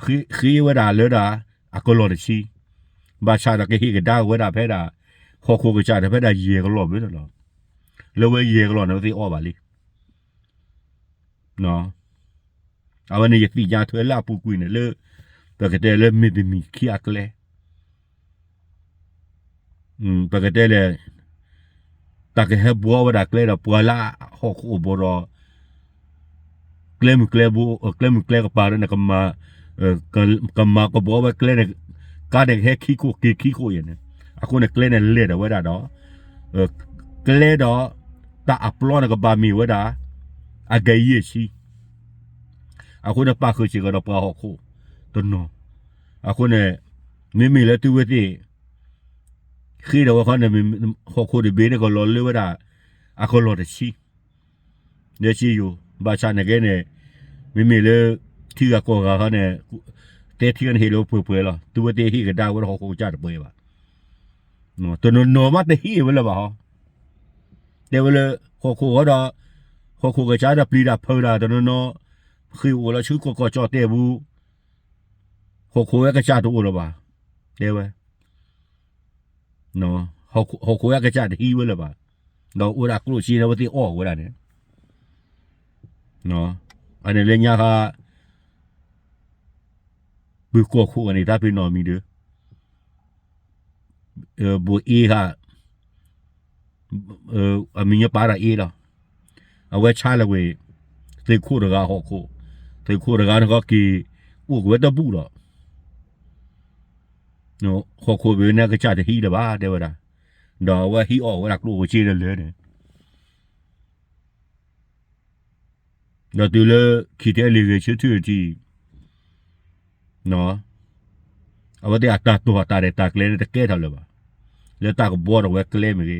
ဃ့ဝဲဒၣ်လၢဒၣ် အကလီၢ်တဆံ, ဘၣ်ဆၣ်ဒီးကဟ့ၣ်ကဒါဝဲဒၣ်ဖဲဒၣ် ဟီၣ်ခိၣ်ကစၢ်ဒီးဖဲဒၣ်ယဲၢ်ကလီၢ်ဘၣ်န့ၣ်လီၤ. လၢဝဲယဲၢ်ကလီၢ်န့ၣ် ဝဲသ့ၣ်အီၣ်ဘၣ်လံ အဝဲန့ၣ်ယသ့ၣ်ညါထွဲလၢအပူၤကွံာ်န့ၣ်လၢ ပကတဲလၢမ့ၢ်တမံၤခံအကျဲ, ပကတဲလဲၣ်, တၢ်ကဟဲဘှီဝဲဒၣ်ကျဲဒီးပှၤလၢဟီၣ်ခိၣ်အိၣ်ဘူးဒီး ကျဲမုၢ်ကျဲဘိ, ကျဲမုၢ်ကျဲကပၤဒီးန့ၣ် ကမၤကဘှီဝဲကျဲန့ၣ်, ကါန့ၣ်ကဟဲခံခိၣ်က့ၤခံခိၣ်ယဲၢ်န့ၣ်, အဃိန့ၣ်ကျဲန့ၣ်လဲၢ်ဒီးဝဲဒၣ်ဒီး ကျဲဒီး တၢ်အပျီန့ၣ်ကဘၣ်မ့ၢ်ဝဲဒၣ် အကယဲၢ်ဆံ, အဃိန့ၣ်ပာ်ဃုာ်စ့ၢ်ကီးဒီးပှၤဟီၣ်ခိၣ်တနီၤ, အဃိန့ၣ် မ့မ့ၢ်လၢသုဝဲသ့ၣ် ဃ့ဒီးဝဲခီန့ၣ် ဟီၣ်ခိၣ်တဘ့ၣ်န့ၣ်ကလီၤလၢဝဲဒၣ် အကလီၢ်တဆံ လၢစ့ယိၤ, ဘၣ်ဆၣ်န့ၣ်ကဲန့ၣ် မ့မ့ၢ်လၢ ထံဂၤကီၢ်ဂၤခီန့ၣ် သဲထံန့ၣ်ဟ့ၣ်လီၤပှဲၤပှဲၤလီၤ. သုဝဲသ့ၣ်ဟ့ၣ်ကဒါဝဲဒၣ်ဟီၣ်ခိၣ်ကစၢ်တပှဲၤဘၣ်. တနီၤနီၤမးတဟ့ၣ်ဝဲလၢၤဘၣ်ဟီ, တဲဝဲလၢ ဟီၣ်ခိၣ်ဃီဒီး ဟီၣ်ခိၣ်ကစၢ်ဒီးပျံၤတၢ်ဖုးတၢ် တနီၤနီၤ ဃ့ၢ်အိၣ်လီၤဆူကီၢ်ကီၢ်ကၠီၣ်တဲၣ်ပူၤ, ဟီၣ်ခိၣ်ဝဲကစၢ်တအိၣ်လၢၤဘၣ်, တဲဝဲ ဟီၣ်ခိၣ်ဝဲကစၢ်တဟံးဝဲလၢၤဘၣ်, ဒီးအိၣ်ဒၣ်ကျိၣ်စ့န့ၣ် အဝဲသ့ၣ်အီၣ်ဝဲဒၣ်န့ၣ်, အန့ၣ်လၢညါဃါ ပၢၤကီၢ်ခိၣ်အန့ၣ် တၢ်ဖဲနီၢ်မံၤဒီး ဘိၣ်အ့ဟး အမံၤညီပာ်ဒီးအ့လီၤ. အဝဲဆါလီၤဝဲ သုးခိၣ်တဂၤဟီၣ်ခိၣ်, သုးခိၣ်တဂၤန့ၣ်ကီက့ၤ အိၣ်က့ၤဝဲတဘူၣ်ဒီး ဟီၣ်ခိၣ်ဘ့ၣ်န့ၣ်ကစၢ်တဟံးလၢၤဘၣ် တဲဝဲဒၣ်, ဒီးအဝဲဟံးအီၣ်ဝဲဒၣ်ကျိၣ်ဝဲစ့တလၢာ်န့ၣ် ဒီးတုၤလၢ ခံထံအလံၤဂဲၤဆၢထၢၣ်ထံး အဝဲသ့ၣ်အတၢ်တိာ်အတၢ်ရဲၣ်တၢ်ကျဲၤန့ၣ် တကဲထီၣ်လၢၤဘၣ်. လၢတၢ်ကဘှီဒီးဝဲကျဲမ့ၢ်ဂ့ၤ,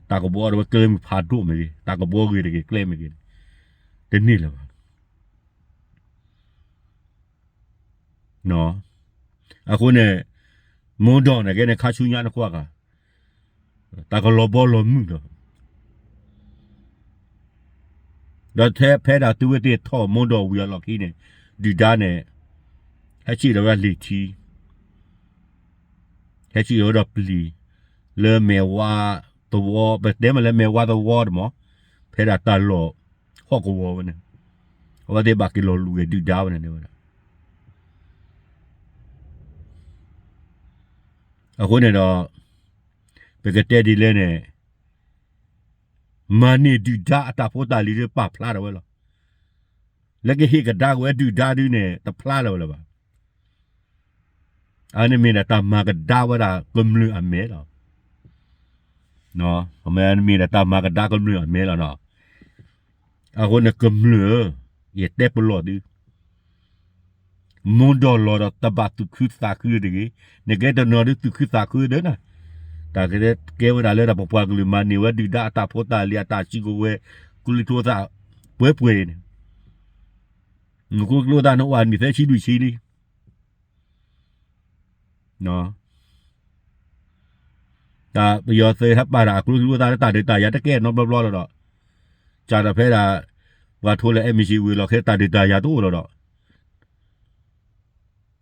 တၢ်ကဘှီဒီးဝဲကျဲမုၢ်ဖးဒိၣ်မ့ၢ်ဂ့ၤ, တၢ်ကဘှီဂ့ၤတဂ့ၤကျဲမ့ၢ်ဂ့ၤန့ၣ် တန့ၢ်လၢၤဘၣ်. အဃိန့ၣ် မိၢ်ဒီးန့ၣ်ကဲန့ၣ် ခါဆူညါနကွၢ်ဂၤ တၢ်ကလီၤဘီလီၤမုၢ်လီၤ. ဒီးထဲဖဲဒၣ်သုဝဲသ့ၣ်ထီၣ်မိၢ်ဒီးဝံၤအလီၢ်ခံန့ၣ် ဒုၣ်ဒါန့ၣ် ဟဲစံၣ်ဒီးဝဲဒၣ်လံာ်ထံ, ဟဲစံၣ်ဝဲဒီးပျံၤ လၢမဲာ်ဝါသဝီ, ပတဲမ့ၢ်လၢမဲာ်ဝါသဝီတမး, ဖဲဒၣ်တၢ်လီၢ်ဟီၣ်ကဝီၤဝဲန့ၣ်, အဝဲသ့ၣ်ဘၣ်က့ၤလီၤလူၤဂဲၤဒုၣ်ဒါဝဲန့ၣ်ဝဲဒၣ်. အဃိန့ၣ်ဒီး ပကတဲဒ်လဲၣ်န့ၣ်, မၤန့ၢ်ဒုၣ်ဒါအတၢ်ဖိတၢ်လံၤဒုးပာ်ဖျါထီၣ်ဝဲလီၤ. လၢကဟ့ၣ်ကဒါက့ၤဝဲဒုၣ်ဒါဒုးန့ၣ် တဖျါလၢၤဝဲလၢၤဘၣ်. အန့ၣ်မ့ၢ်ဒၣ်တၢ်မၤကဒါဝဲဒၣ်ကမျၢၢ်အမဲလီၤ. မ့ၢ်ဒၣ်တၢ်မၤကဒါကမျၢၢ်အမဲလီၤနီၤ. အဃိန့ၣ်ကမျၢၢ်ဧၢ, ယတဲပလီၢ်သု, မိၢ်ဒီးလီၤဒီးတဘၣ်သူၣ်ခုသးခုတဂ့ၤ, နကဲတနီၤဒုးသူၣ်ခုသးခုဒၢနၤ, တၢ်ကဲဝဲဒၣ်လၢတၢ်ပပှၤကလုာ်မၤန့ၢ်ဝဲဒုၣ်ဒါအတၢ်ဖိတၢ်လံၤအတၢ်စုကဝဲၤ, ကျိချံကျိသၣ်ပှဲၤပှဲၤန့ၣ်, ကျိချံကျိသၣ်န့ၣ်အိၣ်နံၣ်သၢဆံလွံၢ်ဆံလံ တၢ်ပယီၤသုးဟဲပာ်တၢ်အကျိချံကျိသၣ်လၢတၢ်ဒုးတၢ်ယၤတကဲနီတဘျီဘျီလီၤဒီး, စးထီၣ်ဖဲဒၣ် ပှၤထိလၢ အဲမ့ၣ်စံၣ်ဝံၤလီၤ ခဲတၢ်ဒုးတၢ်ယၤတအိၣ်လီၤဒီး,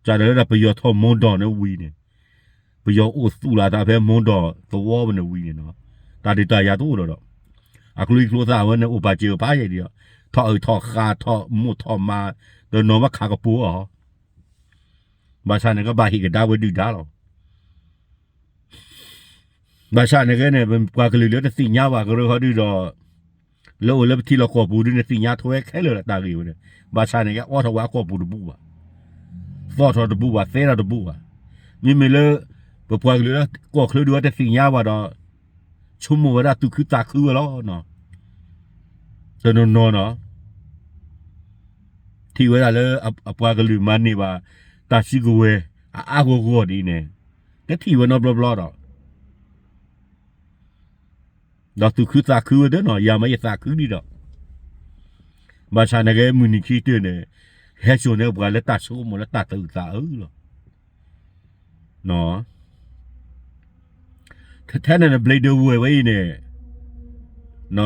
စးထီၣ်လၢဒၣ်ပယီၤထီၣ်မိၢ်ဒီးန့ၣ်ဝံၤန့ၣ်, ပယီၤအိၣ်သူၣ်လီၤအသးဖဲမိၢ်ဒီးသဝီပူၤန့ၣ်ဝံၤန့ၣ်နီၤ, တၢ်ဒုးတၢ်ယၤတအိၣ်လီၤဒီး, အကျိချံကျိသၣ်ဝဲန့ၣ်အိၣ်ပာ်စၢၤပာ်ယဲၢ်ဒံး, ထီၣ်အုးထီၣ်ဃာ်ထီၣ်မိၢ်ထီၣ်မါ, တနီၤဝဲခးကပူၤအီၤ ဘၣ်ဆၣ်န့ၣ်ကဘၣ်ဟ့ၣ်ကဒါဝဲဒုၣ်ဒါလီၤ. ဘၣ်ဆၣ်န့ၣ်ကဲန့ၣ် ပပှၤကလုာ်လၢတသ့ၣ်ညါဘၣ်ကရၢခီဒုဒီး, လၢအိၣ်လၢပထံလီၢ်ကီၢ်ပူၤဒုန့ၣ် သ့ၣ်ညါထွဲခဲလၢာ်လၢတၢ်ဂ့ၢ်ဝဲန့ၣ်, ဘၣ်ဆၣ်န့ၣ်ကဲအိးထီၣ်ဝဲအကီၢ်ပူၤတဘူၣ်ဘၣ်, သီၣ်ထီၣ်တဘူၣ်ဘၣ် သဲထီၣ်တဘူၣ်ဘၣ်, မ့မ့ၢ်လၢ ပပှၤကလုာ်လၢကီၢ်ချၢဒုဝဲတသ့ၣ်ညါဘၣ်ဒီး, ဆိကမိၣ်ဝဲဒၣ်သူၣ်ခုသးခုဝဲလီၤ. တနီၤနီၤနီၤ ထံၣ်ဝဲဒၣ်လၢအပှၤကလုာ်မၤန့ၢ်ဘၣ် တၢ်စုကဝဲၤ အအါဂီၢ်ဂီၢ်ဒ်အံၤန့ၣ်, ကထံၣ်ဝဲနီတဘျီဘျီဒီး, ဒီးသူၣ်ခုသးခုဝဲသ့နီၤ, ယၤမ့ၢ်ယသးခုလံဒီး, ဘၣ်ဆၣ်န့ၣ်ကဲမုၢ်နံၤခံကတၢၢ်န့ၣ်, ဟဲစိာ်န့ၢ်ပှၤလၢတၢ်ဆိကမိၣ်လၢတၢ်သူၣ်အုးသးအုးလီၤ. ထဲန့ၣ်နဘျ့ဒဝဲၢ်ဝဲအံၤန့ၣ်, န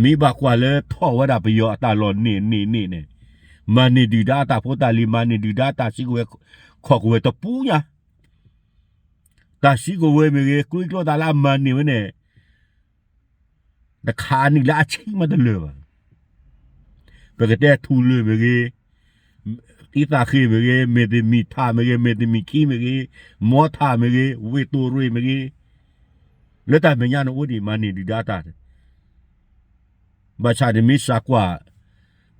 မ့ၢ်ဘၣ်ကွၢ်လၢထီၣ်ဝဲဒၣ်ပယီၤအတၢ်လီၢ်န့ၣ်န့ၣ်န့ၣ်, မၤန့ၢ်ဒုၣ်ဒါအတၢ်ဖိတၢ်လံၤ, မၤန့ၢ်ဒုၣ်ဒါတၢ်စုကဝဲၤ ခီၣ်ကဝဲၤတပူၤညါ, တၢ်စုကဝဲၤမ့ၢ်ဂ့ၤ, ကျိချံကျိသၣ်လၢအမၤန့ၢ်ဝဲန့ၣ် တခးအနံၣ်လၢအဆံးမးတလၢာ်ဘၣ်. ပကတဲထူလၢာ်မ့ၢ်ဂ့ၤ, သံသးဃ့ၢ်မ့ၢ်ဂ့ၤ, မ့ၢ်တမံၤထးမ့ၢ်ဂ့ၤ, မ့ၢ်တမံၤခံမ့ၢ်ဂ့ၤ, မီထးမ့ၢ်ဂ့ၤ, ဝ့ၢ်တိၢ်ရ့ၣ်မ့ၢ်ဂ့ၤ, လၢတၢ်မဲာ်ညါန့ၣ်အိၣ်ဒံးမၤန့ၢ်ဒုၣ်ဒါတၢ် ဘၣ်ဆၣ်နမ့ၢ်စးကွၢ်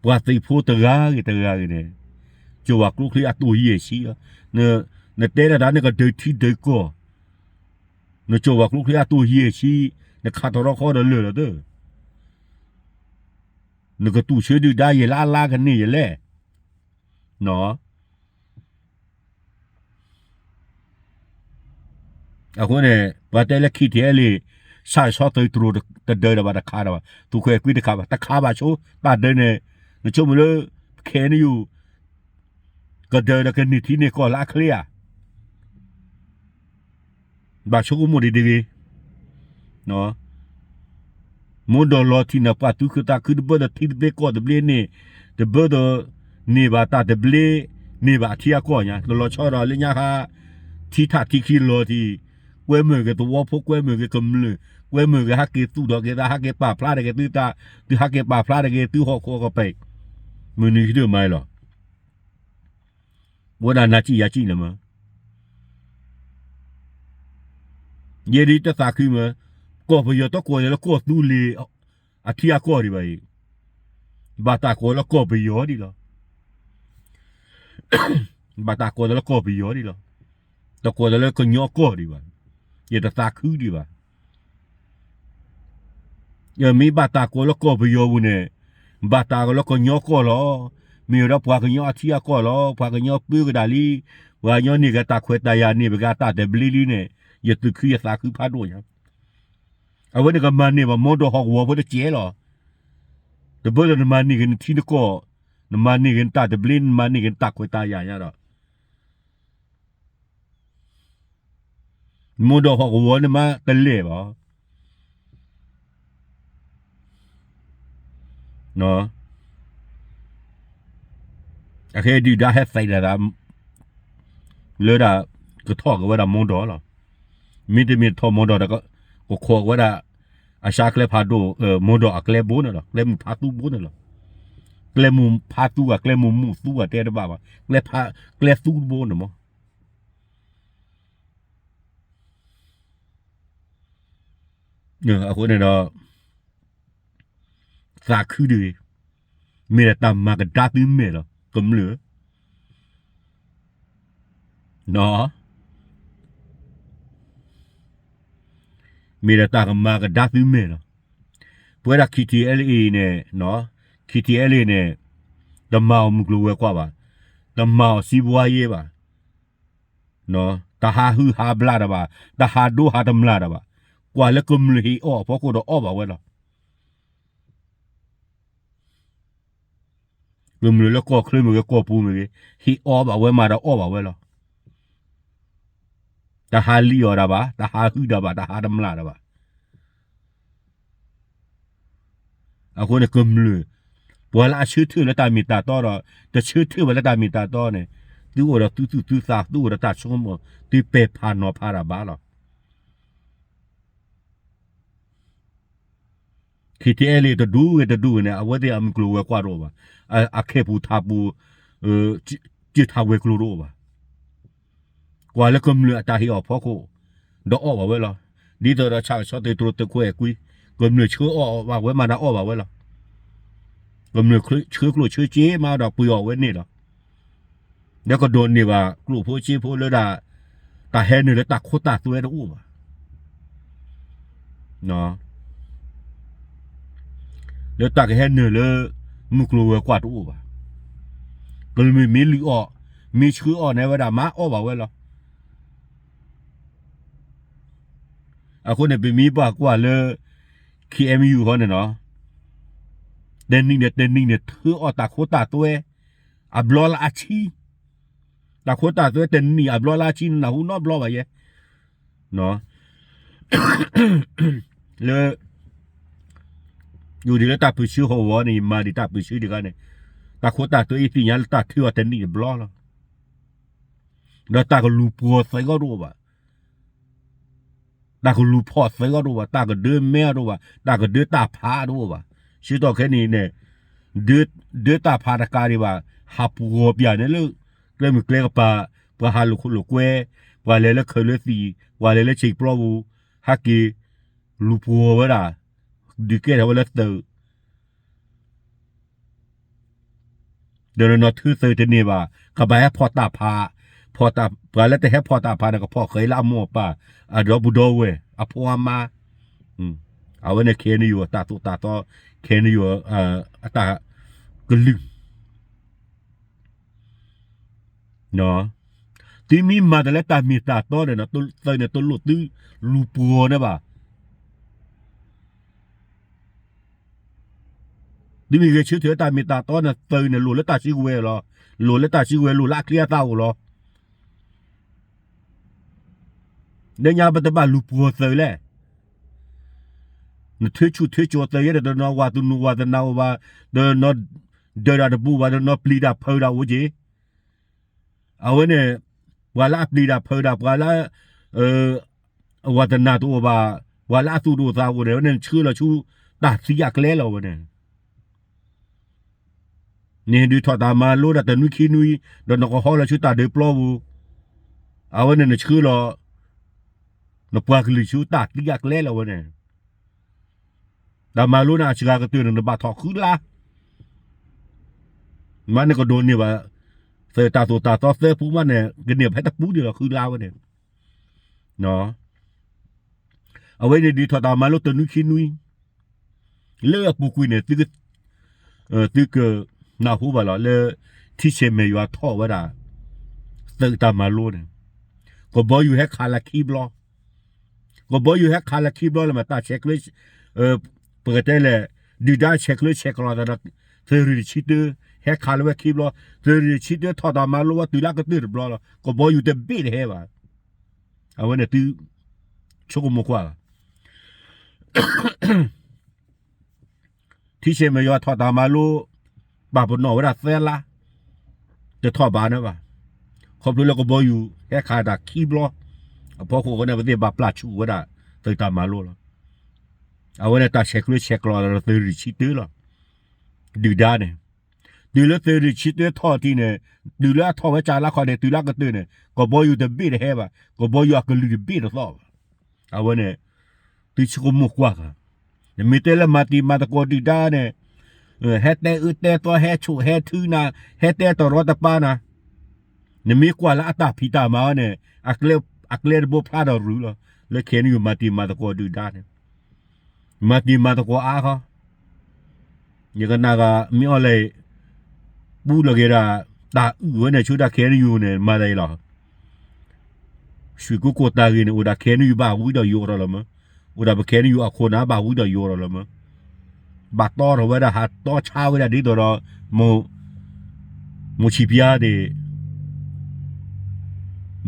ပှၤသုးဖိတဂၤဂ့ၤတဂၤဂ့ၤန့ၣ်, ကၠီၤဝၤကျိချံအတိၢ်ယဲၢ်ဆံလီၤ. နတဲဒၣ်တၢ်နကဒုးထံဒုးကီၢ်, နကၠီၤဝၤကျိချံအတိၢ်ယဲၢ်ဆံ, နခးထီၣ်ထီခီဒီးလၢာ်လီၤသၢ နကတူၢ်ဆၢဒုၣ်ဒါယဲၢ်လၢအလါကန့ၢ်ယလဲၣ်. အဃိန့ၣ် ပှၤတဲလၢ ခံထံၣ်အဲလ့ၣ် ဆၣ်ဆီသုးတြိၤတဒၢးဒီးဘၣ် တခးဒီးဘၣ်, သုးခွဲးကွံတခးဘၣ်, တခးဘၣ်ဆိ တၢ်ဒၢးန့ၣ်, နဆိကမိၣ်လၢ ခဲအံၤနယူၤ ကဒၢးဒီးကန့ၢ်ထံန့ၢ်ကီၢ်လၢအချ့ဧါ. ဘၣ်ဆိကမိၣ်ဒံးတဂ့ၤ. မိၢ်ဒီးလီၤထံၣ်န့ၣ် ပှၤသူၣ်ခုသးခုတဘၢဒီးထံတဘျ့ကီၢ်တဘျ့န့ၣ်, တဘၢဒီးန့ၢ်ဘၣ်တၢ်တဘျ့, န့ၢ်ဘၣ်အထံအကီၢ်ညါ, တလီၤဆီဒီးလၢညါဃါ, ထံထးထံခံလီၤထံ, ကွဲမုာ်က့ၤသဝီဖိ, ကွဲမုာ်က့ၤကမျၢၢ်, ကွဲမုာ်က့ၤဟဲက့ၤသူၣ်ထီၣ်က့ၤသး, ဟဲက့ၤပာ်ဖျါတက့ၤသုသး, သုဟဲက့ၤပာ်ဖျါတက့ၤသုဟီၣ်ခိၣ်ကပၤ, မုၢ်နံၤခံဒုးမၤအံၤလီၤ. ဝဲဒၣ်နၤစံၣ်ယၤစံၣ်န့ၣ်မး ယဲဒ်တသးခုမး, ကီၢ်ပယီၤတကိးယၤလၢကီၢ်သူလ့ၤ အထံအကီၢ်ဒံးဘၣ်အံၤ, ဘၣ်တၢ်ကိးလၢကီၢ်ပယီၤဒံးလီၤ. ဘၣ်တၢ်ကိးလၢကီၢ်ပယီၤဒံးလီၤ. တကိးလၢကညီကီၢ်ဒံးဘၣ်. ယတသးခုဒံးဘၣ်. မ့ၢ်ဘၣ်တၢ်ကိးလၢကီၢ်ပယီၤပူၤန့ၣ်, ဘၣ်တၢ်ကိးလၢကညီကီၢ်လီၤ. မ့ၢ်ဝဲဒၣ်ပှၤကညီအထံအကီၢ်လီၤ. ပှၤကညီပၢကဒၣ်လံ. ပှၤကညီန့ၢ်က့ၤတၢ်ခွဲးတၢ်ယာ်န့ၢ်ဘၣ်က့ၤအတၢ်သဘျ့လံန့ၣ်, ယသူၣ်ခုယသးခုဖးဒိၣ်ညါ. အဝဲန့ၣ်ကမၤန့ၢ်ဘၣ်မိၢ်ဒီးဟီၣ်ကဝီၤဖိတကဲလီၤ. တဘၢဒီးနမၤန့ၢ်က့ၤနထံနကီၢ်, နမၤန့ၢ်က့ၤနတၢ်သဘျ့, နမၤန့ၢ်က့ၤနတၢ်ခွဲးတၢ်ယာ်ညါဒီး မိၢ်ဒီးဟီၣ်ကဝီၤန့ၣ်မးတလဲၢ်ဘၣ်. အခဲဒုၣ်ဒါဟဲသံဒၣ်သး လၢဒၣ်ကထီၣ်က့ၤဝဲဒၣ်မိၢ်ဒီးလီၤ. မ့တမ့ၢ်ထီၣ်မီဒီး ကခိးဝဲဒၣ် အစှၤကျဲဖးဒိၣ် မီဒီးအကျဲဘိန့ၣ်လီၤ. ကျဲမုၢ်ဖးသူဘိန့ၣ်လီၤ. ကျဲမုၢ်ဖးသူဧါ ကျဲမုၢ်မူးသူဧါတဲတဘၣ်ဘၣ်. ကျဲသူတဘိန့ၣ်မး. အဃိန့ၣ်ဒီး သးခုတဂ့ၤ, မ့ၢ်ဒၣ်တၢ်မၤကဒါသုမဲာ်လီၤ ကမျၢၢ်, မ့ၢ်ဒၣ်တၢ်ကမၤကဒါသုမဲာ်လီၤ. ပဝဲဒၣ် K T L A န့ၣ်, K T L A န့ၣ် တမၤအီၤမုၢ်ကျိၤဝဲၤကွာ်ဘၣ်, တမၤအီၤစံးဘှါယဲဘၣ်, တဟးဟုဟးဘျးတၢ်ဘၣ်, တဟးဒိဟးတမျၢ်တၢ်ဘၣ်, ကွၢ်လၢကမျၢၢ်ဟ့ၣ်အီၣ်အဖီခိၣ်ဒီးအီၣ်ဘၣ်ဝဲလီၤ. ကမျၢၢ်လၢကီၢ်ချၢမ့ၢ်ဂ့ၤ ကီၢ်ပူၤမ့ၢ်ဂ့ၤ ဟ့ၣ်အီၣ်ဘၣ်ဝဲမးဒီးအီၣ်ဘၣ်ဝဲလီၤ. တဟးလံၣ်အီၤတၢ်ဘၣ်, တဟးဟုတၢ်ဘၣ်, တဟးတမျၢ်တၢ်ဘၣ်. အဃိန့ၣ်ကမျၢၢ်, ပှၤလၢအဆၢထၢၣ်လၢတၢ်မ့ၢ်တၢ်တီဒီး တဆၢထၢၣ်ဘၣ်လၢတၢ်မ့ၢ်တၢ်တီန့ၣ်, သုအိၣ်ဒီးသုသူၣ်သုသး, သုအိၣ်ဒီးတၢ်ဆိကမိၣ်, သုပဲာ်ဖးနီၤဖးတၢ်ဘၣ်လီၤ. K T L A တဒူၣ်ဂ့ၤတဒူၣ်ဂ့ၤန့ၣ် အဝဲသ့ၣ်အမုၢ်ကျိၤဝဲၤကွာ်တအိၣ်ဘၣ်, အခဲပူၤထးပူၤ, စၢထးဝဲၤကျိၤတအိၣ်ဘၣ်. ကွၢ်လၢကမျၢၢ်အတၢ်ဟ့ၣ်အီၣ်ဖီခိၣ်, ဒီးအီၣ်ဘၣ်ဝဲလီၤ. ဒ်သိးဒီးဆၣ်ကဆီသုးတြိၤသုးခိၣ်အဲၤကွံ, ကမျၢၢ်ဆှၢအီၣ်ဘၣ်ဝဲမးဒီးအီၣ်ဘၣ်ဝဲလီၤ. ကမျၢၢ်ဆှၢကျိၣ်ဆှၢစ့မးဒီးပှ့ၤအီၣ်ဝဲန့ၣ်လီၤ. ဒီးကဒိးန့ၢ်ဘၣ်ကျိၣ်ဖိစ့ဖိလၢဒၣ် တၢ်ဟဲနုာ်လၢတၢ်ခိတၢ်သွဲတအိၣ်ဘၣ်. လၢတၢ်ကဟဲနုာ်လၢ မုၢ်ကျိၤဝဲၤကွာ်တအိၣ်ဘၣ်. ကမျၢၢ်မ့ၢ်လုၢ်အီၣ်, မ့ၢ်ဆှၢအီၣ်န့ၣ်ဝဲဒၣ်မၤအီၣ်ဘၣ်ဝဲလီၤ. အဃိန့ၣ် ပမ့ၢ်ဘၣ်ကွၢ်လၢ K M U ဃီန့ၣ်နီၤ, တနံၣ်န့ၣ်တနံၣ်န့ၣ် ထၢအီၣ်တၢ်ခိတၢ်သွဲ အဘျီလၢအဆံ, တၢ်ခိတၢ်သွဲတနံၣ်အဘျီလၢအဆံ နနၢ်ဟူနီတဘျီဘၣ်ယဲ, လၢ ယအိၣ်ဒံးလၢတၢ်ပၢၢ်ဆၢဟီၣ်ဝီန့ၣ် ယမၤဒံးတၢ်ပၢၢ်ဆၢဒံးခါန့ၣ်, တၢ်ခိတၢ်သွဲယသ့ၣ်ညါလၢတၢ်ထၢအီၤတနံၣ်တဘျီလီၤ. ဒီးတၢ်ကလူၤပှီၤသုးအီၤတအိၣ်ဘၣ်. တၢ်ကလူၤဖီၣ်သုးအီၤတအိၣ်ဘၣ်, တၢ်ကဒၢမဲအီၤတအိၣ်ဘၣ်, တၢ်ကဒၢတၢ်ဖးတအိၣ်ဘၣ်. ဆၢကတီၢ်ခဲအံၤန့ၣ် ဒၢတၢ်ဖးတကးဒံးဘၣ်, ဟးပှီၤပၠးန့ၣ်လၢ ကျဲမုၢ်ကျဲကပၤ, ပှၤဟးလိာ်ခိၣ်လိာ်ကွဲ, ပှၤလဲၤလၢခၢးလၢသံၣ်, ပှၤလဲၤလၢဆ့ၣ်ပျီပူၤ, ဟဲက့ၤ လူၤပှီၤဝဲဒၣ်, ဒုးကဲထီၣ်ဝဲလၢသုး ဒီးနနီၢ်ထၢသုးတန့ၢ်ဘၣ်, ကဘၣ်ဟဲဖီၣ်တၢ်ဖး, ဖီၣ်တၢ်, ပှၤလၢတဟဲဖီၣ်တၢ်ဖးန့ၣ် ကဖီၣ်ဃဲလၢအမိၢ်အပၢ်, အဒီပုၢ်ဒီဝဲၢ်, အဖိအမါ, အဝဲန့ၣ် K N U အတၢ်သိၣ်တၢ်သီ, K N U အတၢ်ကလုၢ် သုမ့ၢ်မၤတၢ်လၢတၢ်မ့ၢ်တၢ်တီန့ၣ်, သုးန့ၣ်တလိၣ်သုလူၤပှီၤန့ၣ်ဘၣ်. သုမ့ၢ်ဂဲၤဆၢထၢၣ်လၢတၢ်မ့ၢ်တၢ်တီန့ၣ် သုးန့ၣ်လိၣ်လၢတၢ်စုကဝဲၤလီၤ. လိၣ်လၢတၢ်စုကဝဲၤ လိၣ်လၢအချံအသၣ်အိၣ်လီၤ. လၢညါပတဘၣ်လူၤပှီၤသုးလဲၣ်. နထၢဆူၣ်ထၢကၠီၤသုးယဲဒီး တနီၤဝၤသနူဝၤသနၢအိၣ်ဘၣ်, တနီၤဒၢးတၢ်တဘူးဘၣ်, တနီၤပျံၤတၢ်ဖုးတၢ်အိၣ်က့ၤ. အဝဲန့ၣ် ပှၤလၢအပျံၤတၢ်ဖုးတၢ်, ပှၤလၢ အဝၤသနၢ်တအိၣ်ဘၣ်, ပှၤလၢအသူၣ်တအိၣ်သးအိၣ်န့ၣ် အဝဲန့ၣ်နဆှၢလီၤဆူတၢ်သံအကျဲလီၤဝဲန့ၣ်. နဟဲဒုးထီၣ်တၢ်မၤလိဒီးတနွံခံနွံ, ဒီးနကဟီလီၤဆူတၢ်ဒၢးပျီပူၤ, အဝဲန့ၣ်နဆှၢလီၤ နပှၤကလုာ်ဆူတၢ်သံအကျဲလီၤဝဲန့ၣ်. တၢ်မၤလိန့ၣ်အစှၤကတၢၢ်န့ၣ် နဘၣ်ထီၣ်ဃုလါ, မ့ၢ်နကဒိးန့ၢ်ဘၣ် သုးတၢ်သိၣ်တၢ်သီသၢပူမးန့ၣ် ကန့ၢ်ဖဲတပူဒံးလီၤ ဃုလါဝဲန့ၣ်. အဝဲန့ၣ်ဒုးထီၣ်တၢ်မၤလိတနွံခံနွံ, လၢအပူၤကွံာ်န့ၣ် သုကနၢ်ဟူဘၣ်လီၤလၢ ထံဆဲးမဲာ်ယွၤထီၣ်ဝဲဒၣ် သုးတၢ်မၤလိန့ၣ်, ကဘီယူၤဟဲခးလၢခံဘျီ, ကဘီယူၤဟဲခးလၢခံဘျီလၢမ့ၢ်တၢ်ဆဲးကျၢ ပကတဲလဲၣ်, ဒုၣ်ဒါဆဲးကျၢဆဲးကျိးသးဒီး သုးရ့ၣ်တဆံတၢ ဟဲခးလၢဝဲခံဘျီ, သုးရ့ၣ်တဆံတၢထီၣ်တၢ်မၤလိဝဲတုၤလၢအကတၢၢ်တဘျီလီၤ. ကဘီယူၤတဘ့ၣ်တဟဲဘၣ်. အဝဲန့ၣ်သု ဆိကမိၣ်ကွၢ်လီၤ. ထံဆဲးမဲာ်ယွၤထီၣ်တၢ်မၤလိ ပာ်ပနီၣ်ဝဲဒၣ်သၢလါ, တထီၣ်ဘးန့ၣ်ဘၣ်. ခီဖျိလၢကဘီယူၤဟဲခးတၢ်ခံဘျီ, အဖီခိၣ်အဃိန့ၣ် ပသ့ၣ်ဘၣ်ပျၢ်ဆူၣ်ဝဲဒၣ် သုးတၢ်မၤလိလီၤ. အဝဲန့ၣ်တၢ်ဆဲးကျၢဆဲးကျိးလီၤဒီးသုးရ့ၣ်ဆံတၢလီၤ. ဒုၣ်ဒါန့ၣ် တုၤလၢသုးရ့ၣ်ဆံတၢထီၣ်ထံန့ၣ်, တုၤလၢအထီၣ်ဝဲကၠၣ်လါခီန့ၣ် တုၤလၢအကတၢၢ်န့ၣ် ကဘီယူၤတဘ့ၣ်တဟဲဘၣ်, ကဘီယူၤအကလုၢ်တဘ့ၣ်တသီၣ်ဘၣ်. အဝဲန့ၣ် သုဆိကမိၣ်ကွၢ်ဃာ်, နမ့ၢ်တဲလၢမၤတံၤမၤသကိးဒုၣ်ဒါန့ၣ်, ဟဲတဲအၢတဲသီ ဟဲဆိၣ်ဟဲထုနၤ, ဟဲတဲတရီတပါနၤ, နမ့ၢ်ကွၢ်လၢအတၢ်ဖံးတၢ်မၤအီၤန့ၣ် အကျဲတဘိဖျါဒီးရုၤလီၤ. လၢ K N U မၤတံၤမၤသကိးဒုၣ်ဒါန့ၣ် မၤတံၤမၤသကိးအါဃီ, ယကနၣ်ဂၤ မ့ၢ်အီၤလဲၣ်, ပူလီၤက့ၤဒၣ် တၢ်အုၣ်ဝဲန့ၣ်ဆူဒၣ် K N U န့ၣ် မၤသးအံၤလီၤ. ရွှေကုက္ကို တၢ်ဂ့ၢ်န့ၣ် အိၣ်ဒၣ် K N U ဘၣ်ဝံဒီးယိးထီၣ်လီၤမး, အိၣ်ဒၣ်ပ K N U အခိၣ်နၢ်ဘၣ်ဝံဒီးယိးထီၣ်လီၤမး, ဘၣ်တီထီၣ်ဝဲဒၣ် ဟးတီဆါဝဲဒၣ်ဒ်သိးဒီး မိၢ်ဆံးပျါန့ၣ်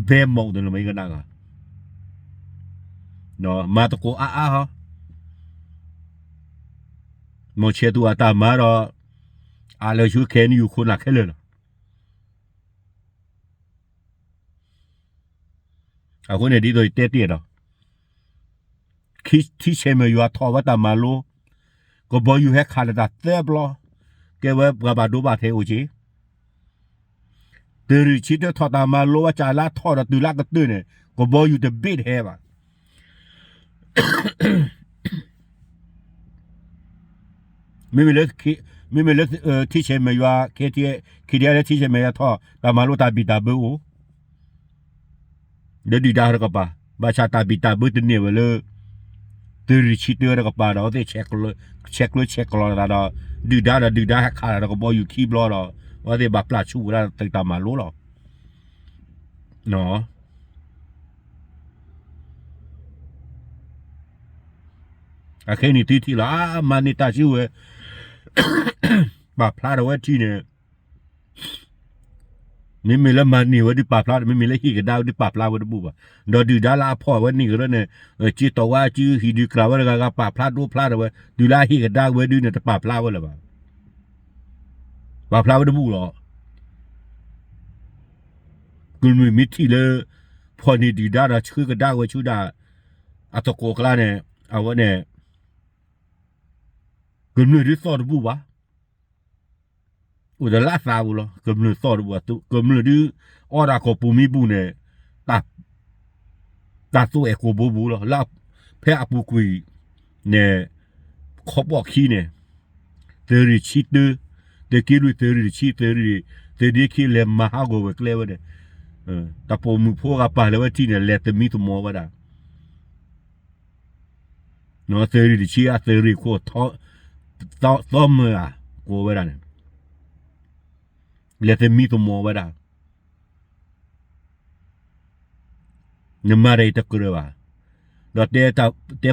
ဘဲမီၣ်န့ၣ်လီၤမး ယကနၣ်ဂၤ မၤသကိးအါအါဟီ, မိၢ်ဆဲးသူၣ်အတၢ်မၤဒီး အလၢာ်ဆူ K N U ခိၣ်နၢ်ခဲလၢာ်လီၤ. အဃိန့ၣ်ဒ်သိးယတဲတ့ၢ်ဒီး ထံဆဲးမဲာ်ယွၤထီၣ်ဝဲတၢ်မၤလိ, ကဘီယူၤဟဲခးလၢတၢ်သၢဘျီ, ကဲဝဲပှၤဘၣ်ဒိဘၣ်ထံးအိၣ်က့ၤ, သုးရ့ၣ်ဆံတၢထီၣ်တၢ်မၤလိဝဲကၠၣ်လါထီၣ်ဒီးတုၤလၢကတၢၢ်န့ၣ် ကဘီယူၤတဘ့ၣ်တဟဲဘၣ်. မ့မ့ၢ်လၢ မ့မ့ၢ်လၢ ထံဆဲးမဲာ်ယွၤ ခ့ထံလၢထံဆဲးမဲာ်ယွၤထီၣ် တၢ်မၤလိတၢ်ဘံၣ်တၢ်ဘၢအိၣ် လၢဒုၣ်ဒါတကပၤ, ဘၣ်ဆၣ်တၢ်ဘံၣ်တၢ်ဘၢတန့ၢ်ဝဲလၢ သုးရ့ၣ်ဆံတၢတကပၤဒီး အဝဲသ့ၣ်ဆဲးကျၢဆဲးကျိးလီၤသးဒီး ဒုၣ်ဒါဒီးဒုၣ်ဒါဟဲခးလီၤဒီးကဘီယူၤခံဘျီဒီး အဝဲသ့ၣ်ဘၣ်ပျၢ်ဆူၣ်ဝဲဒၣ်သုးတၢ်မၤလိလီၤ. အခဲအံၤန့ၣ်သုထံၣ်လီၤ အါ မၤန့ၢ်တၢ်စုဝဲ ပာ်ဖျါထီၣ်ဝဲထံန့ၣ် မ့မ့ၢ်လၢမၤန့ၢ်ဝဲဒုးပာ်ဖျါ, မ့မ့ၢ်လၢဟ့ၣ်ကဒါဝဲဒုးပာ်ဖျါဝဲတဘူၣ်ဘၣ်. ဒီးဒုၣ်ဒါလၢအဖီၣ်ဝဲန့ၢ်ကရၢန့ၣ် က့တီၢ်ဝဲအစုဟံၣ်ဒုးကြၢးဝဲတဂၤဂၤ ပာ်ဖျါဒိဖျါထီၣ်ဝဲ တုၤလၢအဟ့ၣ်ကဒါဝဲဒုးန့ၣ် တပာ်ဖျါဝဲလၢၤဘၣ်. ပာ်ဖျါဝဲတဘူၣ်လီၤ. ကမျၢၢ်မ့ၢ်ထံၣ်လၢ ဖီၣ်န့ၢ်ဒုၣ်ဒါဒီးဆှၢကဒါဝဲဆူဒၣ် အသကိးအကျါန့ၣ် အဝဲန့ၣ် ကမျၢၢ်ဒုးသီၣ်တဘူၣ်ဘၣ်. အိၣ်ဒီးလၢအသးပူၤလီၤ. ကမျၢၢ်သီၣ်တဘူၣ်, ကမျၢၢ်ဒုး အီဒၣ်ကိာ်ပူၤမံပူၤန့ၣ် တၢ်သူအဲၣ်ကိာ်ဘိပူၤလီၤ. လၢဖဲအပူၤကွံာ်န့ၣ် ခီပီၣ်ခံန့ၣ် သုးရ့ၣ်ဆံတၢ, သုးက့လွံၢ် သုးရ့ၣ်တဆံ သုးရ့ၣ် သုးဒ့ခံ လဲၤမၤဟးဂီၤဝဲကျဲဝဲန့ၣ် တၢ်ပိာ်မုၣ်ဖိဂၤပာ်လၢၤဝဲထံန့ၣ် လဲၤသမံသမိးဝဲဒၣ် သုးရ့ၣ်တဆံ အသုးရ့ၣ်ခိၣ် သီမၢဧါ ကိးဝဲဒၣ်န့ၣ် လဲၤသမံသမိးဝဲဒၣ် နမၤတၢ်အံၤတကြၢးဘၣ်. ဒီးတဲ တဲ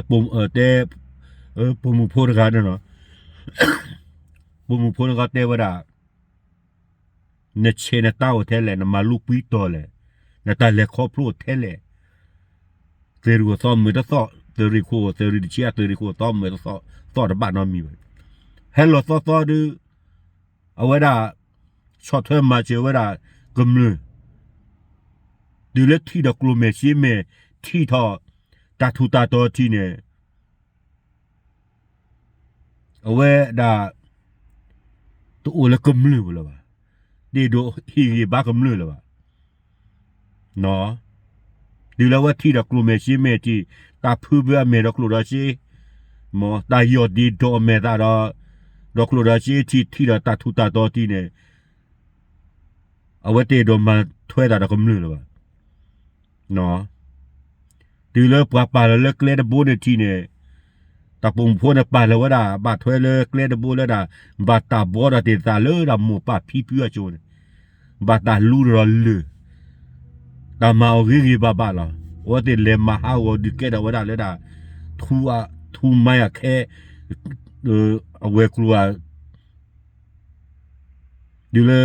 တဲ ပိာ်မုၣ်ဖိတဂၤန့ၣ်လီၤ. ပိာ်မုၣ်ဖိန့ၣ်ကတဲဝဲဒၣ် နဆဲးနတၢ်အိၣ်ထဲလဲၣ်, နမၤလိကွံတီၤလဲၣ်, နတၢ်လဲၤခီဖျိထဲလဲၣ်. သုးရ့ၣ်ခိၣ်သီမၢတသီၣ်, သုးရ့ၣ်ခိၣ် သုးရ့ၣ်တဆံ အသုးရ့ၣ်ခိၣ်သီမၢတသီၣ်, သီၣ်တဘၣ်နီတမံၤဘၣ်. ဟဲလီၤသီသီဒုး အဝဲဒၣ် ဆီၣ်ထွဲမၤစၢၤဝဲဒၣ်ကမျၢၢ်, တုၤလၢထံၣ်ဒီးကျိၣ်မဲာ်စ့မဲာ်, ထံၣ်ထီၣ်တၢ်ထူးတၢ်တီၤထံးန့ၣ် အဝဲဒၣ် တအိၣ်လၢကမျၢၢ်ပူၤလၢၤဘၣ်. တအဲၣ်ဒိးဟ့ၣ်ဂံၢ်ဘါကမျၢၢ်လၢၤဘၣ်. တုၤလၢအဝဲထံၣ်ဒီးကျိၣ်မဲာ်စ့မဲာ်ထံး, တၢ်ဖုဘၢအမဲာ်ဒီးကျိၣ်ဒီးစ့, တၢ်ယီၢ်ဒ့ဒီးအမဲာ်သၣ်ဒီး, ဒီးကျိၣ်ဒီးစ့ထံး, ထံၣ်ဒီးတၢ်ထူးတၢ်တီၤထံးန့ၣ်, အဝဲတအဲၣ်ဒိးမၤထွဲသးဒီးကမျၢၢ်လၢၤဘၣ်. တုၤလၢပှၤပာ်လီၤလၢကျဲတဘိန့ၣ်ထံးန့ၣ်, တၢ်ပိာ်မုၣ်ဖိန့ၣ်ပာ်လီၤဝဲဒၣ် ဘၣ်ထွဲလၢကျဲတဘိလၢဒၣ် ဘၣ်တၢ်ဘှီဒီးတ့ၢ်သးလၢဒၣ်မိၢ်ပၢ်ဖံဖုအစိၤန့ၣ်, ဘၣ်တၢ်လူဒီးလၢၢ်, တၢ်မၤအီၤဂ့ၤဂ့ၤဘၣ်ဘၣ်လီၤ. အဝဲသ့ၣ်လဲၤမၤဟးဂီၤဒုးကဲထီၣ်ဝဲဒၣ်လၢဒၣ် ထူ, ထူမါယၤခဲ အဝဲၤကျိၤဧါ တုၤလၢ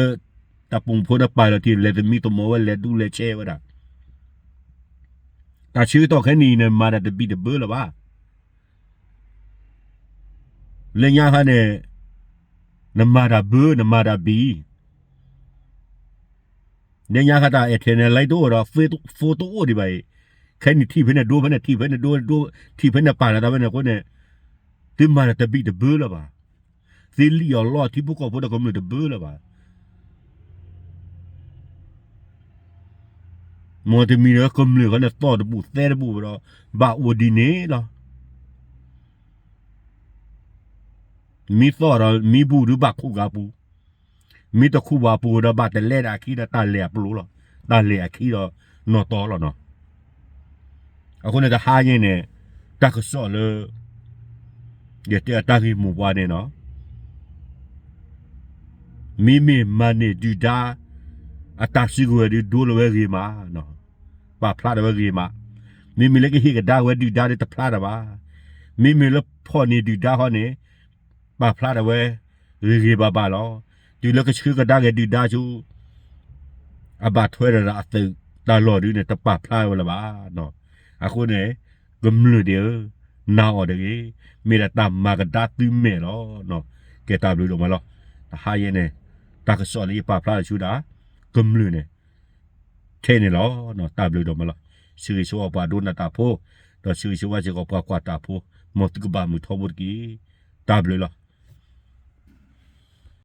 တၢ်ပိာ်မုၣ်ဖိန့ၣ်ပာ်လီၤထံး လဲၤသမံသမိးဝဲ လဲၤဒူလဲၤဆဲးဝဲဒၣ်. တၢ်ဆၢကတီၢ်ခဲအံၤန့ၣ် မၤတၢ်တဘံၣ်တဘၢလၢၤဘၣ်. လၢညါခါန့ၣ် နမၤတၢ်ဘၢ နမၤတၢ်ဘံၣ် လၢညါခါတၢ် internet line တအိၣ်ဒီး phone တအိၣ်ဒံးဘၣ်အံၤ, ခဲနံၤထံၣ်ဖဲန့ၣ်ဒိ ဖဲန့ၣ်ထံၣ်ဖဲန့ၣ်ဒိ ဒိ ထံၣ်ဖဲန့ၣ်ပာ်လီၤသးဖဲန့ၣ်အဃိန့ၣ်, သုမၤတၢ်တဘံၣ်တဘၢလၢၤဘၣ်. သုလံၣ်အီၤလီအီၤထံဖိကီၢ်ဖိဒီးကမျၢၢ်တဘၢလၢၤဘၣ်. မ်တမံၤလၢကမျၢၢ်ဃီန့ၣ် သီၣ်တဘူၣ်သဲတဘူၣ်ဒီး ဘၣ်အိၣ်ဒ်န့ၣ်လီၤ. မ့ၢ်သီၣ်ဒီးမ့ၢ်ဘူၣ်ဒုးဘၣ်ခူၣ်က့ၤအပူၤ, မ့ၢ်တခူၣ်ဘၣ်အပူၤဒီးဘၣ်တလဲဒီးအခံဒီးတၢ်လဲၤအပျိလီၤ, တၢ်လဲၤအခံဒီးနီၢ်တီလီၤနီၤ. အဃိန့ၣ်တဟါအံၤန့ၣ် တၢ်ကစီၣ်လၢ ယတဲအတၢ်ဂ့ၢ်မိၢ်ပှၢ်န့ၣ်နီၤ, မ့မ့ၢ်မၤန့ၢ်ဒုၣ်ဒါ အတၢ်စုကဝဲၤဒုးဒိလီၤဝဲဂ့ၤမး, ပာ်ဖျါထီၣ်ဝဲဂ့ၤမး, မ့မ့ၢ်လၢကဟ့ၣ်ကဒါဝဲဒုၣ်ဒါဒုးတဖျါတၢ်ဘၣ်, မ့မ့ၢ်လၢဖီၣ်န့ၢ်ဒုၣ်ဒါဃီန့ၣ် ပာ်ဖျါထီၣ်ဝဲ ဂ့ၤဂ့ၤဘၣ်ဘၣ်လီၤ. တုၤလၢကဆှၢကဒါက့ၤဒုၣ်ဒါဆူ အဘၣ်ထွဲဒီးအသုးတၢ်လီၢ်ဒုးန့ၣ် တပာ်ဖျါဝဲလၢၤဘၣ်. အဃိန့ၣ် ကမျၢၢ်ဒၣ်ဧၢ, နာ်အီၤတဂ့ၤ, မ့ၢ်ဒၣ်တၢ်မၤကဒါသုမဲာ်လီၤ. ကဲတၢ်ဘျုးဒိၣ်မးလီၤ. တဟါယဲန့ၣ် တၢ်ကစီၣ်လၢယပာ်ဖျါလၢဆူဒၣ် ကမျၢၢ်န့ၣ် ထဲန့ၣ်လီၤ. တၢ်ဘျုးဒိၣ်မးလီၤ. ဆၢဂ့ၤဆၢဝါပှၤဒိကနၣ်တၢ်ဖိ, ဒီးဆၢဂ့ၤဆၢဝါစ့ၢ်ကီးပှၤကွၢ်တၢ်ဖိ, မ်သုကဘၣ်မုာ်ထီဘိတက့ၢ်. တၢ်ဘျုးလီၤ.